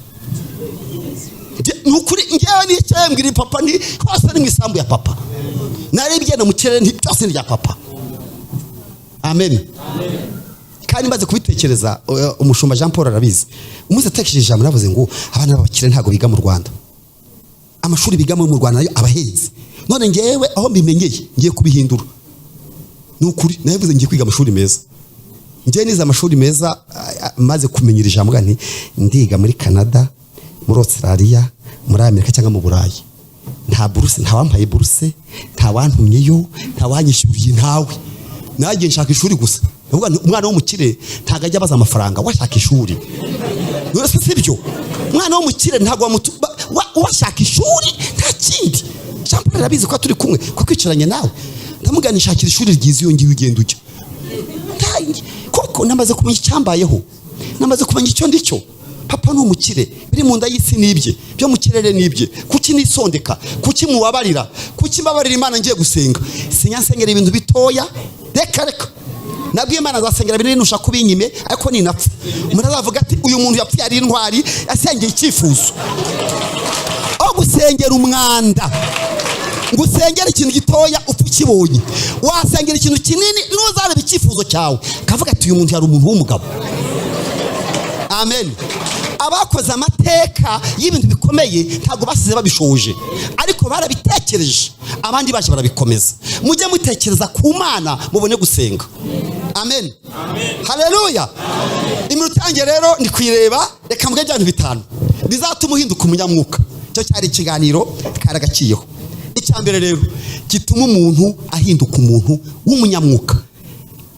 Ni ukuri, ngewe nicaye mbwira papa ni hose ni mu isambu ya papa. Narebye mu kirere, nti byose ni ibya papa. Amen. Kandi maze kubitekereza, umushumba Jean Paul arabizi, umunsi atekereje ijambo navuze ngo: "Abana b'abakire ntabwo biga mu Rwanda, amashuri bigamo mu Rwanda nayo abahenze. None ngewe aho mbimenyeye ngiye kubihindura." Ni ukuri nabivuze, ngiye kwiga amashuri meza. Ngewe nize amashuri meza, maze kumenyera ijambo nti: "Ndiga muri Canada, muri Australia, muri Amerika cyangwa mu Burayi." Nta buruse, nta wampaye buruse, nta wantumyeyo, nta wanyishyuriye, ntawe. Nagiye nshaka ishuri gusa. Ndavuga nti: "Umwana w'umukire ntabwo ajya abaza amafaranga, washaka ishuri." None se sibyo? Umwana w'umukire ntabwo washaka ishuri, nta kindi. Jean Paul arabizi ko turi kumwe, ko kwicaranye nawe. Ndamubwira nishakira ishuri ryiza iyo ngiye, ugenda ujya. Koko namaze kumenya icyambayeho, namaze kumenya icyo ndicyo. Papa ni umukire, biri mu nda y'isi n'ibye, byo mu kirere n'ibye. Kuki nisondeka? Kuki mubabarira? Kuki mbabarira Imana? Ngiye gusenga, sinya nsengera ibintu bitoya, reka reka. Nabwiye Imana azasengera binini, nushaka kubinyime, ariko ninapfa umuntu azavuga ati: "Uyu muntu yapfuye ari intwari, yasengeye icyifuzo." Aho gusengera umwanda, ngo usengere ikintu gitoya upfa ukibonye, wasengera ikintu kinini, ntuzarebe icyifuzo cyawe kavuga ati: "Uyu muntu yari umuntu w'umugabo." Amen. Abakoze amateka y'ibintu bikomeye ntabwo basize babishoje, ariko barabitekereje, abandi baje barabikomeza. Mujye mutekereza ku Mana mubone gusenga. Amen, haleluya. Iminota yanjye rero ndi kuyireba, reka mvuge bya bintu bitanu bizatuma uhinduka umunyamwuka. Icyo cyari ikiganiro karagaciyeho. Icya mbere rero gituma umuntu ahinduka umuntu w'umunyamwuka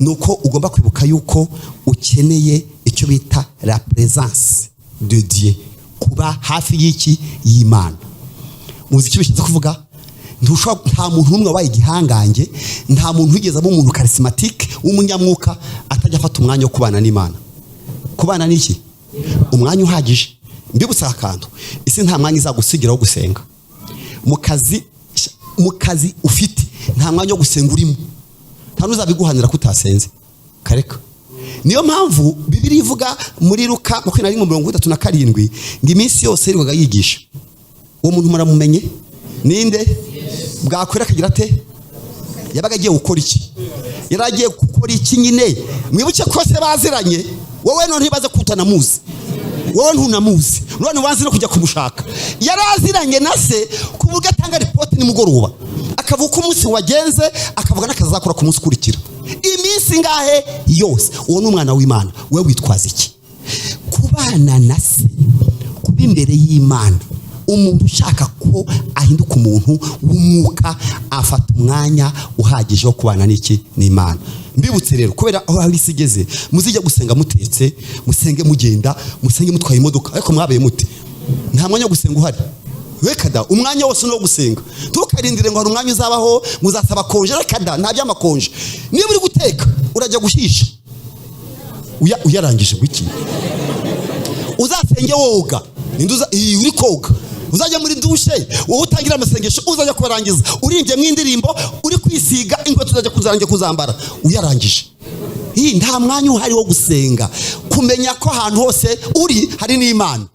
ni uko ugomba kwibuka yuko ukeneye icyo bita la présence de Dieu, kuba hafi y'iki? Y'Imana. Muzi icyo bishatse kuvuga? Ntushobora, nta muntu n'umwe wabaye igihangange, nta muntu wigeze aba umuntu charismatique w'umunyamwuka atajya afata umwanya wo kubana n'Imana. Kubana n'iki? Umwanya uhagije. Mbibutsa akantu: isi nta mwanya izagusigira wo gusenga. Mu kazi ufite nta mwanya wo gusenga urimo, nta n'uzabiguhanira ko utasenze, kareka. Niyo mpamvu Bibiliya ivuga muri Luka 21:37 ngo iminsi yose yirirwaga yigisha. Uwo muntu muramumenye ninde? Bwakwira akagira ate? Yabaga agiye gukora iki? Yari agiye gukora iki nyine? Mwibuke ko se baziranye. Wowe none ntibaze ko utanamuzi, wowe ntunamuzi, none wanze no kujya kumushaka. Yari aziranye na se ku buryo atanga ripoti nimugoroba, akavuga uko umunsi wagenze, akavuga n'akazi azakora ku munsi ukurikira. Iminsi ingahe yose. Uwo ni umwana w'Imana. We witwaza iki? Kuba Kubana na se, kuba imbere y'Imana. Umuntu ushaka ko ahinduka umuntu w'umwuka afata umwanya uhagije wo kubana n'iki? N'Imana. Mbibutse rero, kubera aho isi igeze, muzijya gusenga mutetse, musenge mugenda, musenge mutwaye imodoka. Ariko mwabaye mute? Nta mwanya wo gusenga uhari. Reka da, umwanya wose ni uwo gusenga. Ntukarindire ngo hari umwanya uzabaho ngo uzasaba congé. Reka da, nta by'amakonje. Niba uri guteka, urajya gushisha uyarangije ngo iki? Uzasenge woga. Ninde uza iyi uri koga? Uzajya muri douche, wowe utangira amasengesho, uzajya kubarangiza uririmbyemo indirimbo, uri kwisiga inkweto, uzajya kuzarangira kuzambara uyarangije. Iyi nta mwanya uhari wo gusenga. Kumenya ko ahantu hose uri hari n'Imana.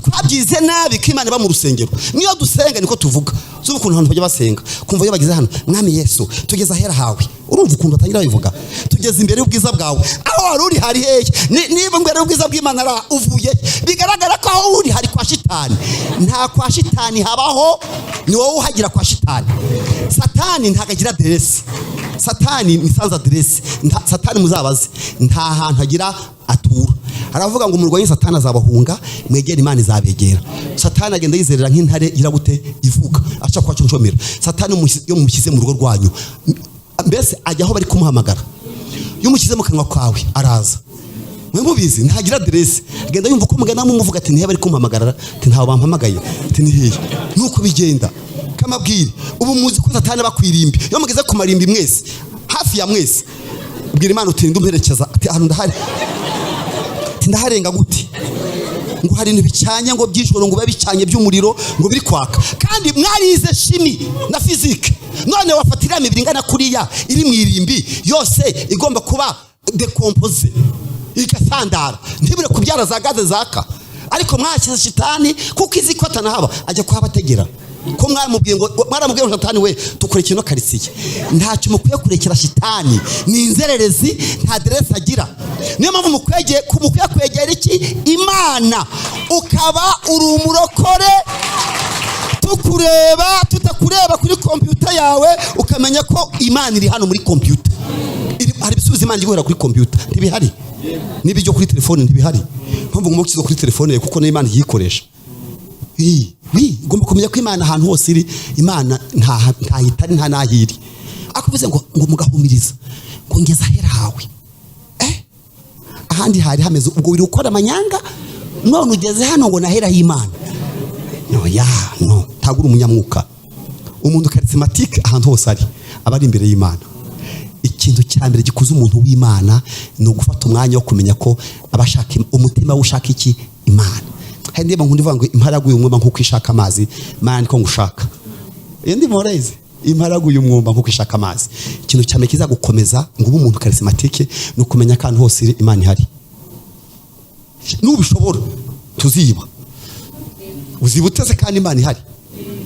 Twabyize nabi ko Imana iba mu rusengero. Niyo dusenga niko tuvuga. Zuba ukuntu abantu bajya basenga, kumva iyo bageze hano: "Mwami Yesu, tugeze ahera hawe." Urumva ukuntu batangira babivuga: "Tugeze imbere y'ubwiza bwawe." Aho wari uri hari hehe? Niba imbere y'ubwiza bw'Imana ari aha, uvuye he? Bigaragara ko aho uri hari kwa shitani. Nta kwa shitani habaho, ni wowe uhagira kwa shitani. Satani ntabwo agira aderesi. Satani ni sans adresse. Satani muzabaze, nta hantu agira atura. Aravuga ngo murwanye Satani azabahunga, mwegere Imana izabegera. Satani agenda yizerera nk'intare irabute ivuga aca kwa conshomera. Satani iyo mumushyize mu rugo rwanyu, mbese ajya aho bari kumuhamagara. Iyo umushyize mu kanwa kawe araza. Mwe mubizi, ntagira aderesi. Agenda yumva uko mugana mumuvuga, ati: "Nihe bari kumpamagara?" Ati: "Ntawe bampamagaye." Ati: "Ni hehe?" Nuko bigenda. Kamabwire, ubu muzi ko Satani aba ku irimbi. Iyo mugeze ku marimbi mwese, hafi ya mwese, ubwira Imana uti: "Ndumperekeza." Ati: "Ahantu ndahari." Ati: "Ndaharenga gute?" Ngo hari ibintu bicanye, ngo by'ijoro, ngo bibe bicanye by'umuriro, ngo biri kwaka. Kandi mwarize chimie na physique. None wafata iriya mibiri ingana kuriya iri mu irimbi yose, igomba kuba décomposée, igasandara, ntibure kubyara za gaz zaka. Ariko mwashyize shitani, kuko izi ko atanahaba, ajya kuhabategera. Ko mwaramubwiye ngo, mwaramubwiye ngo: "Shitani we, tukurekeye ino karitsiye." Ntacyo mukwiye kurekera shitani, ni inzererezi, nta aderesi agira. Niyo mpamvu mukwiye kwegera iki? Imana. Ukaba uri umurokore, tukureba tutakureba kuri kompiyuta yawe, ukamenya ko Imana iri hano muri kompiyuta. Hari ibisubizo Imana iri kuri kompiyuta ntibihari, n'ibyo kuri telefone ntibihari. Mpamvu ngomba gukiza kuri telefone yawe, kuko n'Imana iyikoresha. Wi ugomba kumenya ko Imana ahantu hose iri. Imana nta itari, nta n'aho iri. Akuvuze ngo mugahumiriza ngo ngeze ahera hawe. Ahandi hari hameze ubwo uri gukora amanyanga, none ugeze hano ngo nahera h'Imana. No ya no, ntabwo uri umunyamwuka. Umuntu charismatique, ahantu hose ari, aba ari imbere y'Imana. Ikintu cya mbere gikuza umuntu w'Imana ni ugufata umwanya wo kumenya ko abashaka umutima we ushaka iki? Imana. Hari indirimbo nkunda ivuga ngo: "Imparaguye umwuma nk'uko ishaka amazi, Mana niko ngushaka." Iyo ndimo urayizi? Imparaguye umwuma nk'uko ishaka amazi. Ikintu cya mbere kizagukomeza ngo ube umuntu charismatique ni ukumenya ko ahantu hose iri Imana ihari. Nubishobora tuziba, uziba uteze kandi Imana ihari.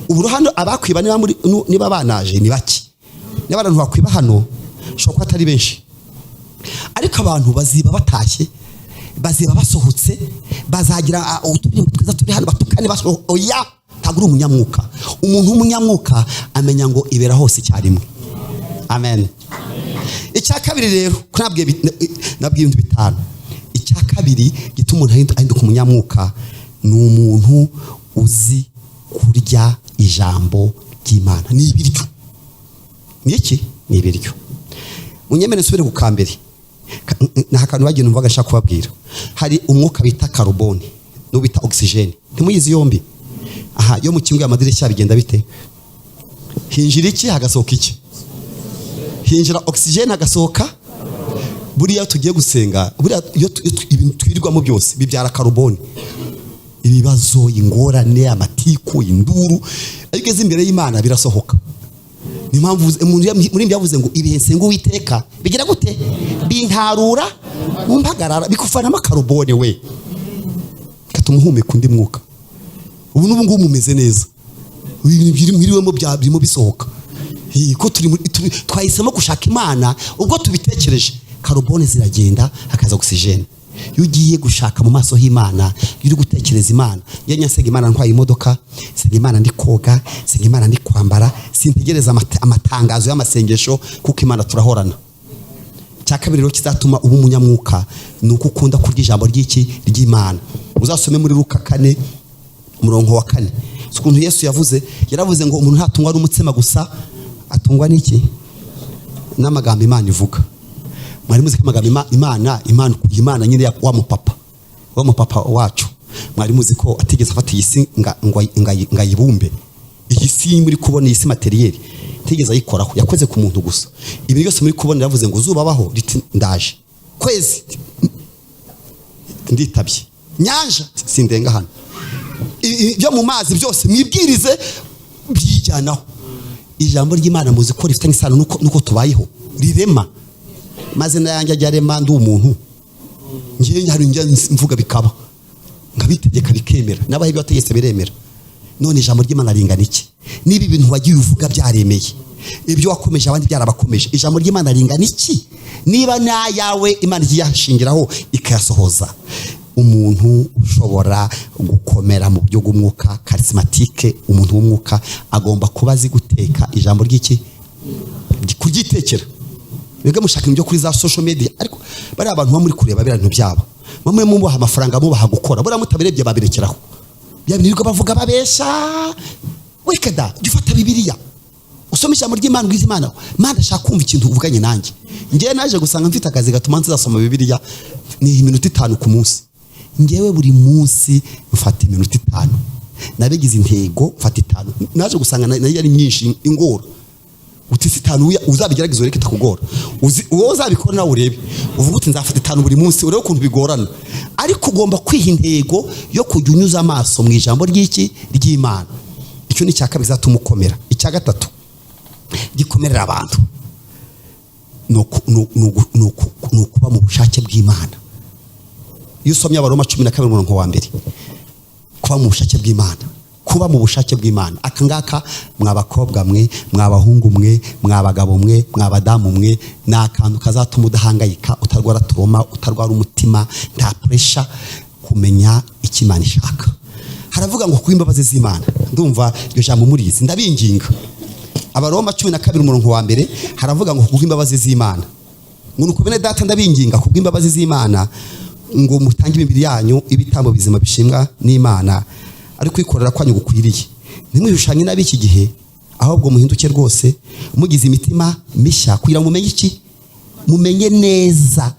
Ubu hano abakwiba niba muri niba banaje ni bake. Niba abantu bakwiba hano, bashobora kuba atari benshi, ariko abantu baziba batashye, baziba basohotse, bazagira uturirimbo twiza turi hano, batukane oya, ntabwo uri umunyamwuka. Umuntu w'umunyamwuka amenya ngo ibera hose icyarimwe. Amen. Icya kabiri rero, ko nabwiye ibintu bitanu, icya kabiri gituma umuntu ahinduka umunyamwuka ni umuntu uzi kurya ijambo ry'Imana. Ni ibiryo. Ni iki? Ni ibiryo. Munyemere nsubire ku kambere. Ni akantu bagiye numvaga nshaka kubabwira. Hari umwuka bita carbone n'uwo bita oxygène. Ntimuyizi yombi? Aha, iyo mukinguye amadirishya bigenda bite? Hinjira iki, hagasohoka iki? Hinjira oxygène, hagasohoka. Buriya tugiye gusenga, buriya iyo ibintu twirirwamo byose bibyara carbone: ibibazo, ingorane, amatiku, induru. Ariko ugeze imbere y'Imana birasohoka. Niyo mpamvu umuntu muri yavuze ngo: "Ibihe nsenga Uwiteka bigira gute? Bintarura mu mpagarara." Bikuvanamo carbone we, gatuma uhumeka undi mwuka. Ubu n'ubu ngubu mumeze neza, ibintu biri mwiriwemo birimo bisohoka. Ko twahisemo gushaka Imana, ubwo tubitekereje, carbone ziragenda, hakaza oxygène. Iyo ugiye gushaka mu maso h'Imana, iyo uri gutekereza Imana, njye nsenga Imana ntwaye imodoka, nsenga Imana ndi koga, nsenga Imana ndi kwambara. Sintegereza amatangazo y'amasengesho, kuko Imana turahorana. Icya kabiri rero kizatuma uba umunyamwuka ni uko ukunda kurya ijambo ry'iki? Ry'Imana. Uzasome muri Luka 4, umurongo wa 4. Si ukuntu Yesu yavuze? Yaravuze ngo umuntu ntatungwa n'umutsima gusa, atungwa n'iki? N'amagambo Imana ivuga. Mwari muzi ko amagambo Imana nyine wa mupapa wacu, mwari muzi ko atigeze afata iyi si nga ayibumbe? Iyi si muri kubona, iyi si matériel, ntigeze ayikoraho, yakoze ku muntu gusa. Ibintu byose muri kubona, yavuze ngo zuba baho, riti ndaje, kwezi nditabye, nyanja sindenga hano, ibyo mu mazi byose mwibwirize, byijyanaho. Ijambo ry'Imana muzi ko rifitanye isano nuko tubayeho, rirema maze n'ayanjye ajya arema. Ndi umuntu ngiye, hari njya mvuga bikaba, nkabitegeka bikemera, n'abahe ibyo wategetse biremera. None ijambo ry'Imana ringana iki? Niba ibintu wagiye uvuga byaremeye, ibyo wakomeje abandi byarabakomeje, ijambo ry'Imana ringana iki niba n'ayawe Imana igiye yashingiraho ikayasohoza? Umuntu ushobora gukomera mu buryo bw'umwuka, charismatique, umuntu w'umwuka agomba kuba azi guteka ijambo ry'iki? Kuryitekera. Mwebwe mushaka ibintu byo kuri za social media, ariko bariya abantu muba muri kureba biriya bintu byabo, bamwe mubaha amafaranga, mubaha gukora, buriya mutabirebye babirekeraho. Bya bintu birirwa bavuga babesha, weka da. Jya ufata Bibiliya, usome ijambo ry'Imana, ubwize Imana: "Mana, ashaka kumva ikintu uvuganye nanjye." Ngewe naje gusanga mfite akazi gatuma nzasoma Bibiliya ni iminota 5 ku munsi. Ngewe buri munsi mfata iminota 5, nabigize intego, mfata 5. Naje gusanga nayo ari myinshi, ingora. Uti si 5, uzabigerageza ureke itakugora. Wowe uzabikora nawe urebe, uvuga uti nzafata 5 buri munsi, urebe ukuntu bigorana. Ariko ugomba kwiha intego yo kujya unyuza amaso mu ijambo ry'iki? Ry'Imana. Icyo ni icya kabiri kizatuma ukomera. Icya gatatu gikomerera abantu ni ukuba mu bushake bw'Imana. Iyo usomye Abaroma 12, umurongo wa 1, kuba mu bushake bw'Imana, kuba mu bushake bw'Imana. Aka ngaka, mwa bakobwa mwe, mwa bahungu mwe, mwa bagabo mwe, mwa badamu mwe, ni akantu kazatuma udahangayika, utarwara trauma, utarwara umutima, nta pressure. Kumenya icyo Imana ishaka. Haravuga ngo kuba imbabazi z'Imana. Ndumva iryo jambo murizi. Ndabinginga, Abaroma 12, umurongo wa 1, haravuga ngo kubw'imbabazi z'Imana, ngo nuko bene data ndabinginga kubw'imbabazi z'Imana ngo mutange imibiri yanyu ibitambo bizima bishimwa n'Imana, ari kwikorera kwanyu gukwiriye. Ntimwishushanye n'ab'iki gihe, ahubwo muhinduke rwose mugize imitima mishya, kugira ngo mumenye iki? Mumenye neza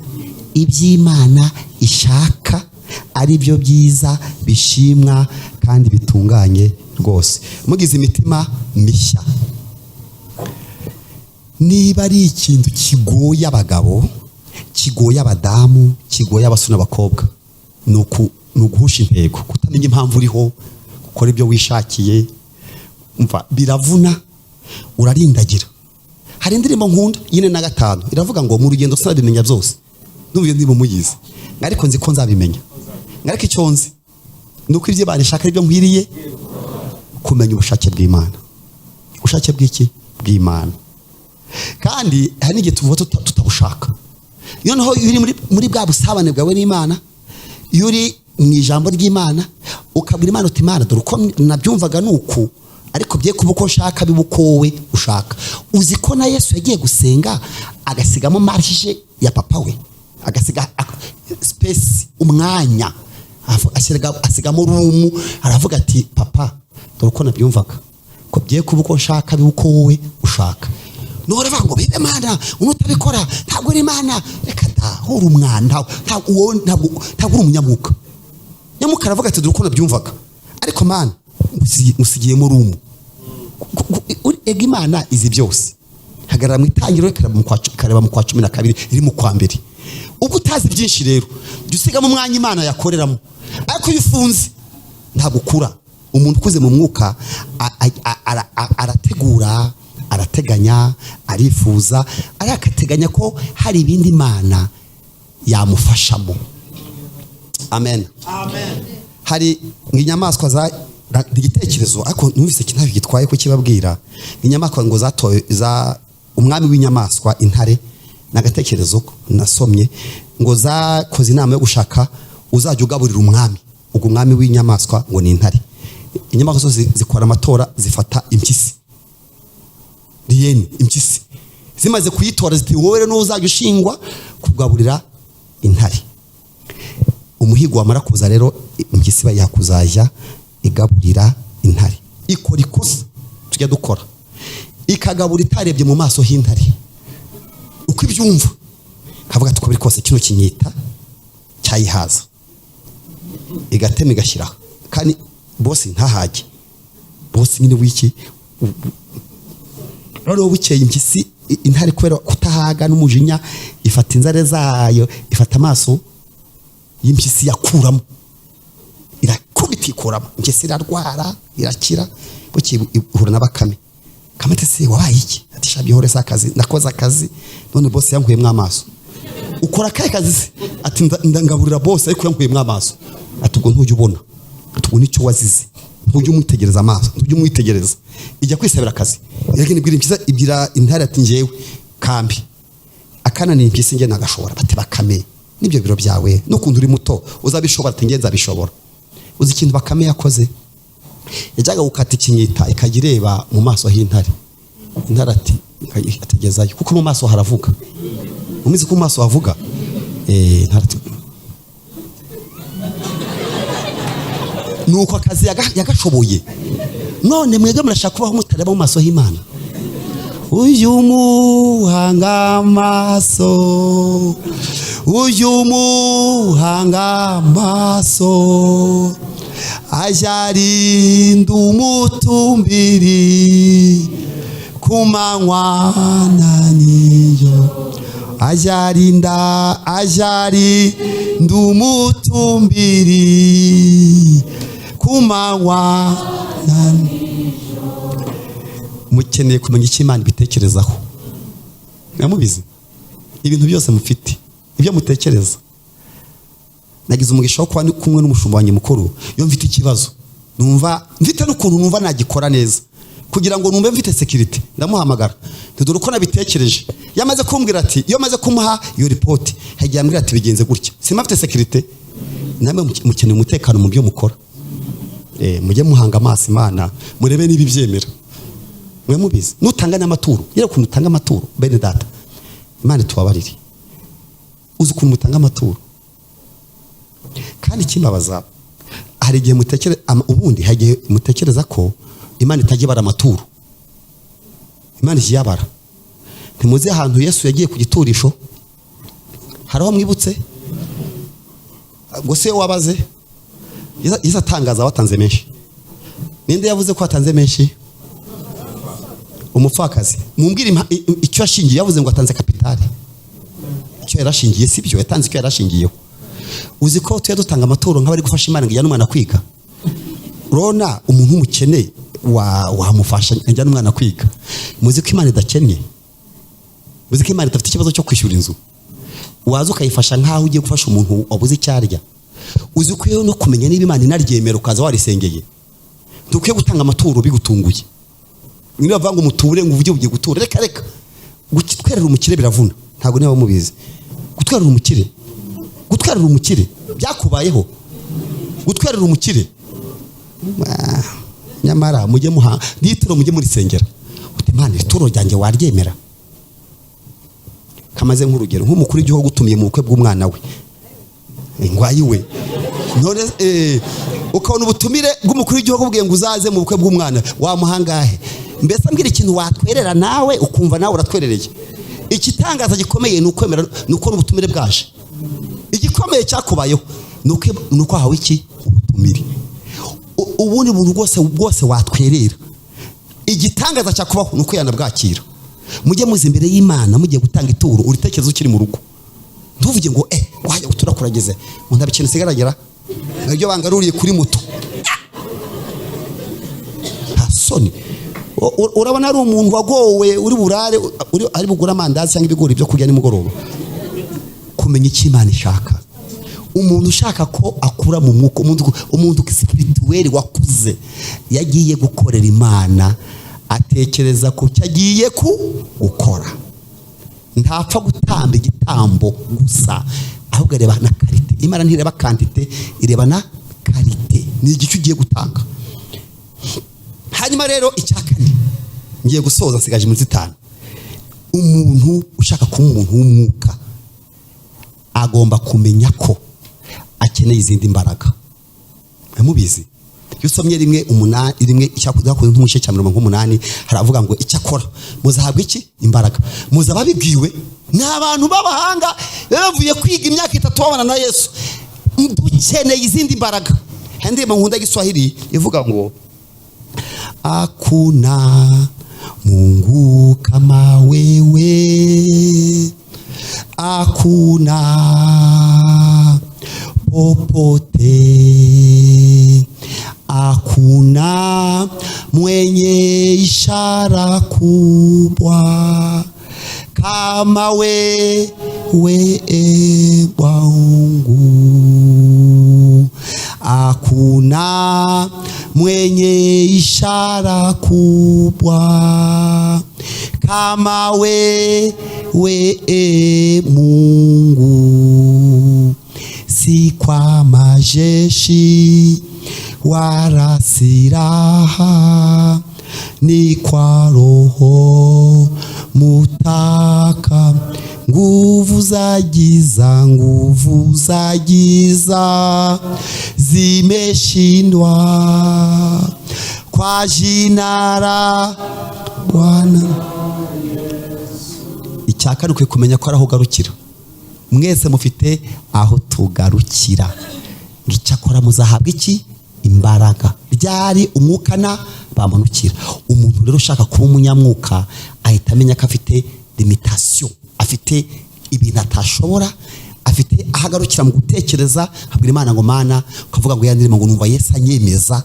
iby'Imana ishaka, ari byo byiza bishimwa kandi bitunganye rwose. Mugize imitima mishya. Niba ari ikintu kigoye abagabo, kigoye abadamu, kigoye abasore n'abakobwa, ni uguhusha intego, kutamenya impamvu uriho, gukora ibyo wishakiye. Umva, biravuna, urarindagira. Hari indirimbo nkunda yine na gatanu, iravuga ngo mu rugendo sinabimenya byose. Ndumva iyo ndirimbo muyizi. Ariko nzi ko nzabimenya, ariko icyo nzi ni uko ibyo Imana ishaka ari byo nkwiriye kumenya. Ubushake bw'Imana, ubushake bw'iki? Bw'Imana. Kandi hari n'igihe tuvuga tutabushaka. Noneho iyo uri muri bwa busabane bwawe n'Imana, iyo uri mu ijambo ry'Imana, ukabwira Imana uti: "Imana, dore uko nabyumvaga ni uku, ariko bye kuba uko nshaka, biba uko wowe ushaka." Uzi ko na Yesu yagiye gusenga agasigamo marge ya papa we, agasiga space, umwanya, asigamo room, aravuga ati: "Papa, dore uko nabyumvaga, ko bye kuba uko nshaka, biba uko wowe ushaka." None uravuga ngo bibe Mana, unutabikora ntabwo uri Imana. Reka da, uri umwana, ntabwo wowe, ntabwo uri umunyamwuka. Nyamuka aravuga ati: "Dore uko nabyumvaga, ariko Mana ngusigiyemo room." Ega Imana izi byose. Hagarara mu itangiriro, ikareba mu kwa 12, iri mu kwa mbere. Ubwo utazi byinshi rero, jya usigamo umwanya Imana yakoreramo. Ariko iyo ufunze ntabwo ukura. Umuntu ukuze mu mwuka arategura, arateganya, arifuza, ariko akateganya ko hari ibindi Imana yamufashamo. Amen. Hari inyamaswa za igitekerezo, ariko numvise ntacyo gitwaye kukibabwira. Inyamaswa ngo zatoye za umwami w'inyamaswa intare, ni agatekerezo nasomye, ngo zakoze inama yo gushaka uzajya ugaburira umwami. Ubwo umwami w'inyamaswa ngo ni intare. Inyamaswa zose zikora amatora, zifata impyisi, lion, impyisi. Zimaze kuyitora ziti: "Wowe rero niwo uzajya ushingwa kugaburira intare." Umuhigo wamara kuza rero, impyisi bayiha kuzajya igaburira intare. Ikora ikosa tujya dukora, ikagabura itarebye mu maso h'intare uko ibyumva, kavuga ati: "Uko biri kose kino kinyita cyayihaza." Igatema igashyiraho, kandi boss ntahage, boss nyine w'iki. Noneho bukeye impyisi, intare kubera kutahaga n'umujinya, ifata inzare zayo, ifata amaso y'impyisi, yakuramo, irakubita, ikuramo. Impyisi irarwara, irakira. Bukeye ihura na Bakame. Kame ati: "Se wabaye iki?" Ati: "Sha byihore, si akazi nakoze, akazi none boss yankuyemo amaso." "Ukora akahe kazi se?" Ati: "Ndangaburira boss, ariko yankuyemo amaso." Ati: "Ubwo ntujya ubona?" Ati: "Ubwo nicyo wazize, ntujya umwitegereza amaso, ntujya umwitegereza." Ijya kwisabira akazi, iragenda ibwira impyisi, ibwira intare ati: "Njyewe kambi akananiye impyisi njye nagashobora." Bati: "Bakame, n'ibyo biro byawe n'ukuntu uri muto, uzabishobora?" Ati: "Njye nzabishobora." Uzi ikintu Bakame yakoze? Yajyaga gukata ikinyita, ikajya ireba mu maso h'intare. Intare ati ategezayo, kuko mu maso haravuga. Umizi ko mu maso havuga. Intare ati nuko akazi yagashoboye. None mwebwe murashaka kubaho mutareba mu maso h'Imana. Uyu muhanga amaso, uyu muhanga amaso, ajya arinda umutumbiri ku manywa na nijoro, ajya arinda, ajya arinda umutumbiri ku manywa na. Mukeneye kumenya icyo Imana ibitekerezaho. Muramubizi, ibintu byose mufite, ibyo mutekereza. Nagize umugisha wo kuba ndi kumwe n'umushumba wanjye mukuru. Iyo mfite ikibazo, numva mfite n'ukuntu numva nagikora neza kugira ngo numve mfite sécurité, ndamuhamagara nti: "Dore uko nabitekereje." Iyo amaze kumbwira ati, iyo amaze kumuha iyo ripoti, hagiye ambwira ati: "Bigenze gutya." Simba mfite sécurité. Namwe mukeneye umutekano mu byo mukora. Mujye muhanga amaso Imana, murebe niba ibyemera. Mwe mubizi, nutanga n'amaturo, yera ukuntu utanga amaturo, bene data, Imana itubabarire. Uzi ukuntu mutanga amaturo? Kandi ikimbabaza, hari igihe mutekere ubundi hari igihe mutekereza ko Imana itajya ibara amaturo. Imana ikiyabara. Ntimuzi ahantu Yesu yagiye ku giturisho? Hari aho mwibutse? Ngo se wabaze Yesu atangaza batanze menshi. Ninde yavuze ko atanze menshi? Umupfakazi. Mumbwire icyo yashingiye. Yavuze ngo atanze capital. Icyo yarashingiye si byo yatanze, icyo yarashingiyeho. Uzi ko tujya dutanga amaturo nk'abari gufasha Imana ngo ijyane umwana kwiga? Urabona umuntu w'umukene wamufasha ajyana umwana kwiga? Muzi ko Imana idakennye? Muzi ko Imana idafite ikibazo cyo kwishyura inzu? Waza ukayifasha nk'aho ugiye gufasha umuntu wabuze icyo arya. Uzi ko no kumenya niba Imana inaryemera, ukaza warisengeye? Ntukwiye gutanga amaturo bigutunguye. Niba bavuga ngo muture, ngo uvuge ugiye gutura, reka reka. Gutwerera umukire biravuna. Ntabwo niba mubizi, gutwerera umukire, gutwerera umukire byakubayeho? Gutwerera umukire. Ah, nyamara mujye muha n'ituro, mujye murisengera uti: "Imana, iri turo ryanjye waryemera?" Kamaze nk'urugero, nk'umukuru w'igihugu utumiye mu bukwe bw'umwana we, ngwayi we, none ukabona ubutumire bw'umukuru w'igihugu bubwiye ngo uzaze mu bukwe bw'umwana, wamuha angahe? Mbese ambwira ikintu watwerera nawe ukumva nawe uratwerereye. Igitangaza gikomeye ni ukwemera, ni uko n'ubutumire bwaje. Igikomeye cyakubayeho ni uko hawe iki? Ubutumire. Ubundi buntu bwose bwose watwerera, igitangaza cyakubaho ni uko yanabwakira. Mujye muza imbere y'Imana mugiye gutanga ituro, uritekereza ukiri mu rugo. Ntuvuge ngo wajya gutura kurageze, ngo nta bikintu usigaragera ibyo bangaruriye kuri moto. Nta soni? Urabona ari umuntu wagowe uri burare ari bugure amandazi cyangwa ibigori byo kurya nimugoroba. Kumenya icyo Imana ishaka. Umuntu ushaka ko akura mu mwuka, umuntu spirituel wakuze, yagiye gukorera Imana, atekereza ku cyo agiye ku gukora. Ntapfa gutamba igitambo gusa, ahubwo areba na qualité. Imana ntireba quantité, ireba na qualité. Ni igice ugiye gutanga. Hanyuma rero icya kane, ngiye gusoza, nsigaje iminota 5. Umuntu ushaka kuba umuntu w'umwuka agomba kumenya ko akeneye izindi mbaraga. Mubizi, iyo usomye 1:8, 1 icyakoze nk'umuce cya 80, haravuga ngo: "Icyakora muzahabwa iki? Imbaraga." Muzi ababibwiwe ni abantu b'abahanga bavuye kwiga imyaka 3 babana na Yesu. Dukeneye izindi mbaraga. Hari indirimbo nkunda y'Igiswahili ivuga ngo: "Hakuna Mungu kama wewe, hakuna popote, hakuna mwenye ishara kubwa kama wewe, e Mungu, hakuna mwenye ishara kubwa kama wewe, e Mungu, si kwa majeshi wala silaha, ni kwa Roho Mutaka. Nguvu za giza, nguvu za giza zimeshindwa kwa jina la Bwana." Icya kane, ukwiye kumenya ko ari aho ugarukira. Mwese mufite aho tugarukira. Ngo: "Icyakora muzahabwa iki? Imbaraga." Ryari? Umwuka na bamanukira. Umuntu rero ushaka kuba umunyamwuka ahita amenya ko afite limitation, afite ibintu atashobora, afite aho agarukira mu gutekereza. Abwira Imana ngo: "Mana," ukavuga ngo ya ndirimbo ngo: "Numva Yesu anyemeza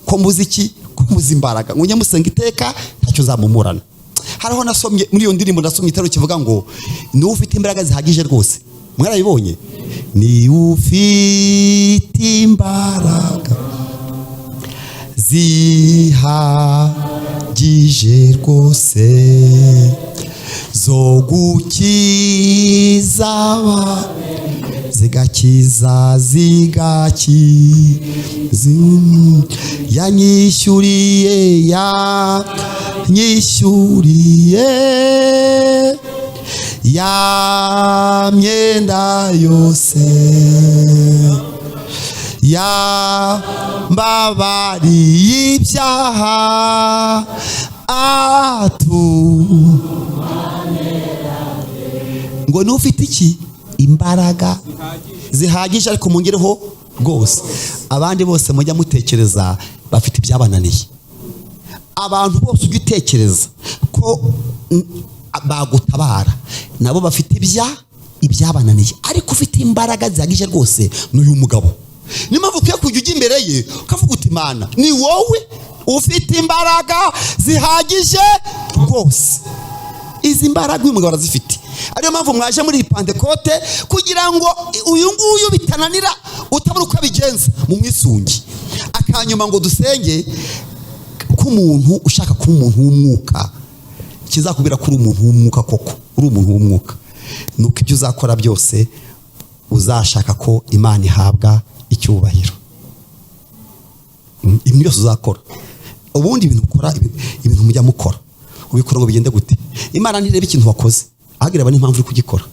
ko mbuze iki? Ko mbuze imbaraga, ngo njye musenga iteka, ntacyo nzamumurana." Hariho nasomye muri iyo ndirimbo, nasomye igitero kivuga ngo: "Niwe ufite imbaraga zihagije rwose." Mwarabibonye? Ni ufite imbaraga zihagije rwose zo gukiza, zigakiza, zigakiza, yanyishyuriye, yanyishyuriye ya myenda yose, yambabariye ibyaha atu. Ngo n'ufite iki? Imbaraga zihagije. Ariko mungereho rwose, abandi bose mujya mutekereza bafite ibyabananiye. Abantu bose ujya utekereza ko bagutabara, nabo bafite ibyabananiye. Ariko ufite imbaraga zihagije rwose ni uyu mugabo. Niyo mpamvu ukwiye kujya ujya imbere ye ukavuga uti: "Imana, ni wowe ufite imbaraga zihagije rwose." Izi mbaraga uyu mugabo arazifite. Ariyo mpamvu mwaje muri iyi Pantekote, kugira ngo uyu nguyu bitananira, utabura uko abigenza, mu mwisungi. Akanyuma, ngo dusenge, k'umuntu ushaka kuba umuntu w'umwuka, kizakubwira ko uri umuntu w'umwuka koko, uri umuntu w'umwuka, ni uko ibyo uzakora byose uzashaka ko Imana ihabwa icyubahiro. Ibintu byose uzakora, ubundi ibintu ukora, ibintu mujya mukora, ubikora ngo bigende gute? Imana ntireba ikintu wakoze, ahubwo ireba n'impamvu uri kugikora.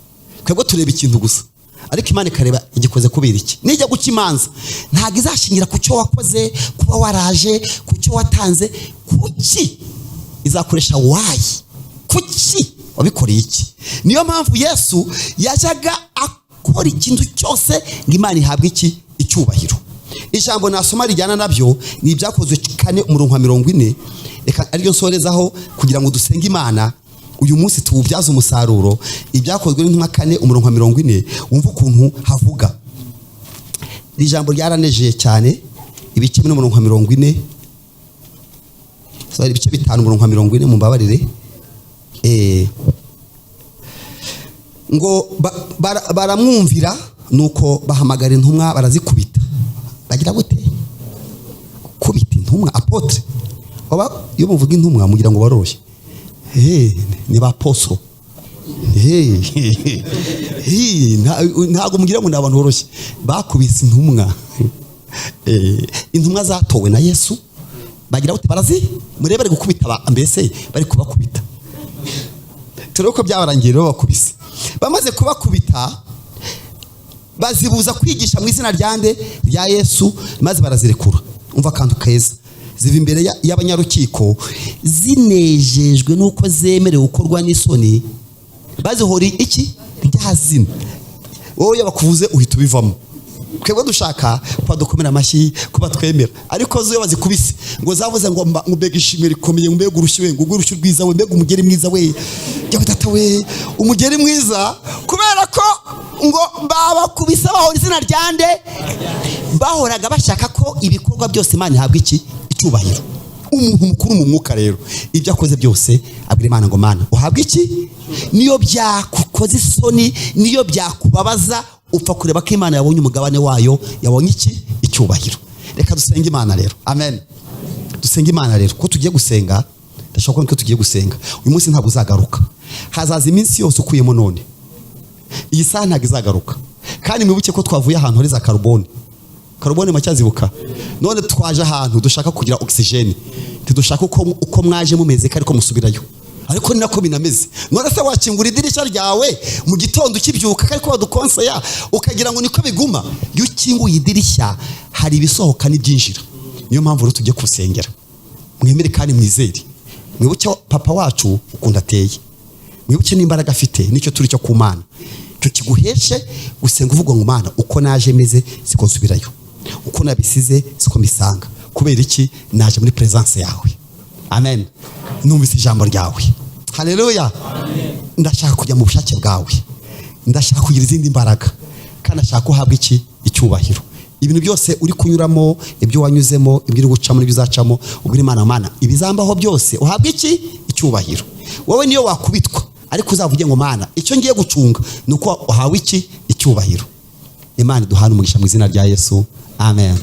Twebwe tureba ikintu gusa, ariko Imana ikareba igikoze kubera iki. Nijya guca imanza, ntabwo izashingira ku cyo wakoze, kuba waraje, ku cyo watanze. Kuki? Izakoresha why, kuki wabikoreye iki. Niyo mpamvu Yesu yajyaga akora ikintu cyose ngo Imana ihabwe iki? Icyubahiro. Ijambo nasoma rijyana nabyo ni Ibyakozwe 4, umurongo wa 40. Reka ariryo nsorezaho kugira ngo dusenge Imana uyu munsi tuwubyaze umusaruro. Ibyakozwe n'Intumwa 4, umurongo wa 40, wumva ukuntu havuga. Iri jambo ryaranejeye cyane. Ibice 4, umurongo wa 40. Sorry, ibice 5, umurongo wa 40, mumbabarire. Ngo baramwumvira, nuko bahamagara intumwa, barazikubita. Bagira gute? Kubita intumwa, apôtre. Oba iyo muvuga intumwa mugira ngo baroroshye. Ni ba poso. Ntabwo mugira ngo ni abantu boroshye. Bakubise intumwa. Intumwa zatowe na Yesu, bagira bate? Barazi murebe, bari gukubita, mbese bari kubakubita. Turebe ko byabarangiye rero. Bakubise, bamaze kubakubita, bazibuza kwigisha mu izina rya nde? Rya Yesu. Maze barazirekura. Umva akantu keza: ziva imbere y'abanyarukiko zinejejwe n'uko zemerewe gukorwa n'isoni bazihora iki? Rya zina. Wowe iyo bakuvuze uhita ubivamo. Twebwe dushaka kuba dukomera amashyi, kuba twemera, ariko zo iyo bazikubise ngo zavuze ngo mbega ishimwe rikomeye, ngo mbega urushyi we, ngo urushyi rwiza we, mbega umugeri mwiza we, jya data we, umugeri mwiza. Kubera ko ngo babakubise bahora izina rya nde? Bahoraga bashaka ko ibikorwa byose Imana ihabwa iki? Icyubahiro. Umuntu mukuru mu mwuka rero, ibyo akoze byose abwira Imana ngo: "Mana, uhabwe iki?" Niyo byakukoza isoni, niyo byakubabaza, upfa kureba ko Imana yabonye umugabane wayo, yabonye iki? Icyubahiro. Reka dusenge Imana rero. Amen. Dusenge Imana rero. Ko tugiye gusenga, ndashaka kubona ko tugiye gusenga. Uyu munsi ntabwo uzagaruka, hazaza iminsi yose ukuyemo none. Iyi saha ntabwo izagaruka. Kandi mwibuke ko twavuye ahantu hari za karubone. Karubone macyazibuka. None twaje ahantu dushaka kugira oxygène. Ntidushaka uko mwaje mumeze ko ariko musubirayo, ariko ni nako binameze. None se wakingura idirishya ryawe mu gitondo ukibyuka, ariko badukonseya, ukagira ngo niko biguma? Iyo ukinguye idirishya hari ibisohoka n'ibyinjira. Niyo mpamvu rero tugiye gusengera. Mwemere kandi mwizere. Mwibuke papa wacu ukuntu ateye, mwibuke n'imbaraga afite, nicyo turi cyo ku Mana. Icyo kiguheshe gusenga uvuga ngo: "Mana, uko naje meze siko nsubirayo, uko nabisize siko mbisanga. Kubera iki? Naje muri presence yawe." Amen. Numvise ijambo ryawe. Haleluya. Ndashaka kujya mu bushake bwawe, ndashaka kugira izindi mbaraga, kandi ndashaka ko uhabwa iki? Icyubahiro. Ibintu byose uri kunyuramo, ibyo wanyuzemo, ibyo uri gucamo n'ibyo uzacamo, ubwira Imana: "Mana, ibizambaho byose uhabwa iki? Icyubahiro." Wowe niyo wakubitwa, ariko uzavuge ngo: "Mana, icyo ngiye gucunga ni uko uhawe iki? Icyubahiro." Imana iduhane umugisha mu izina rya Yesu. Amen.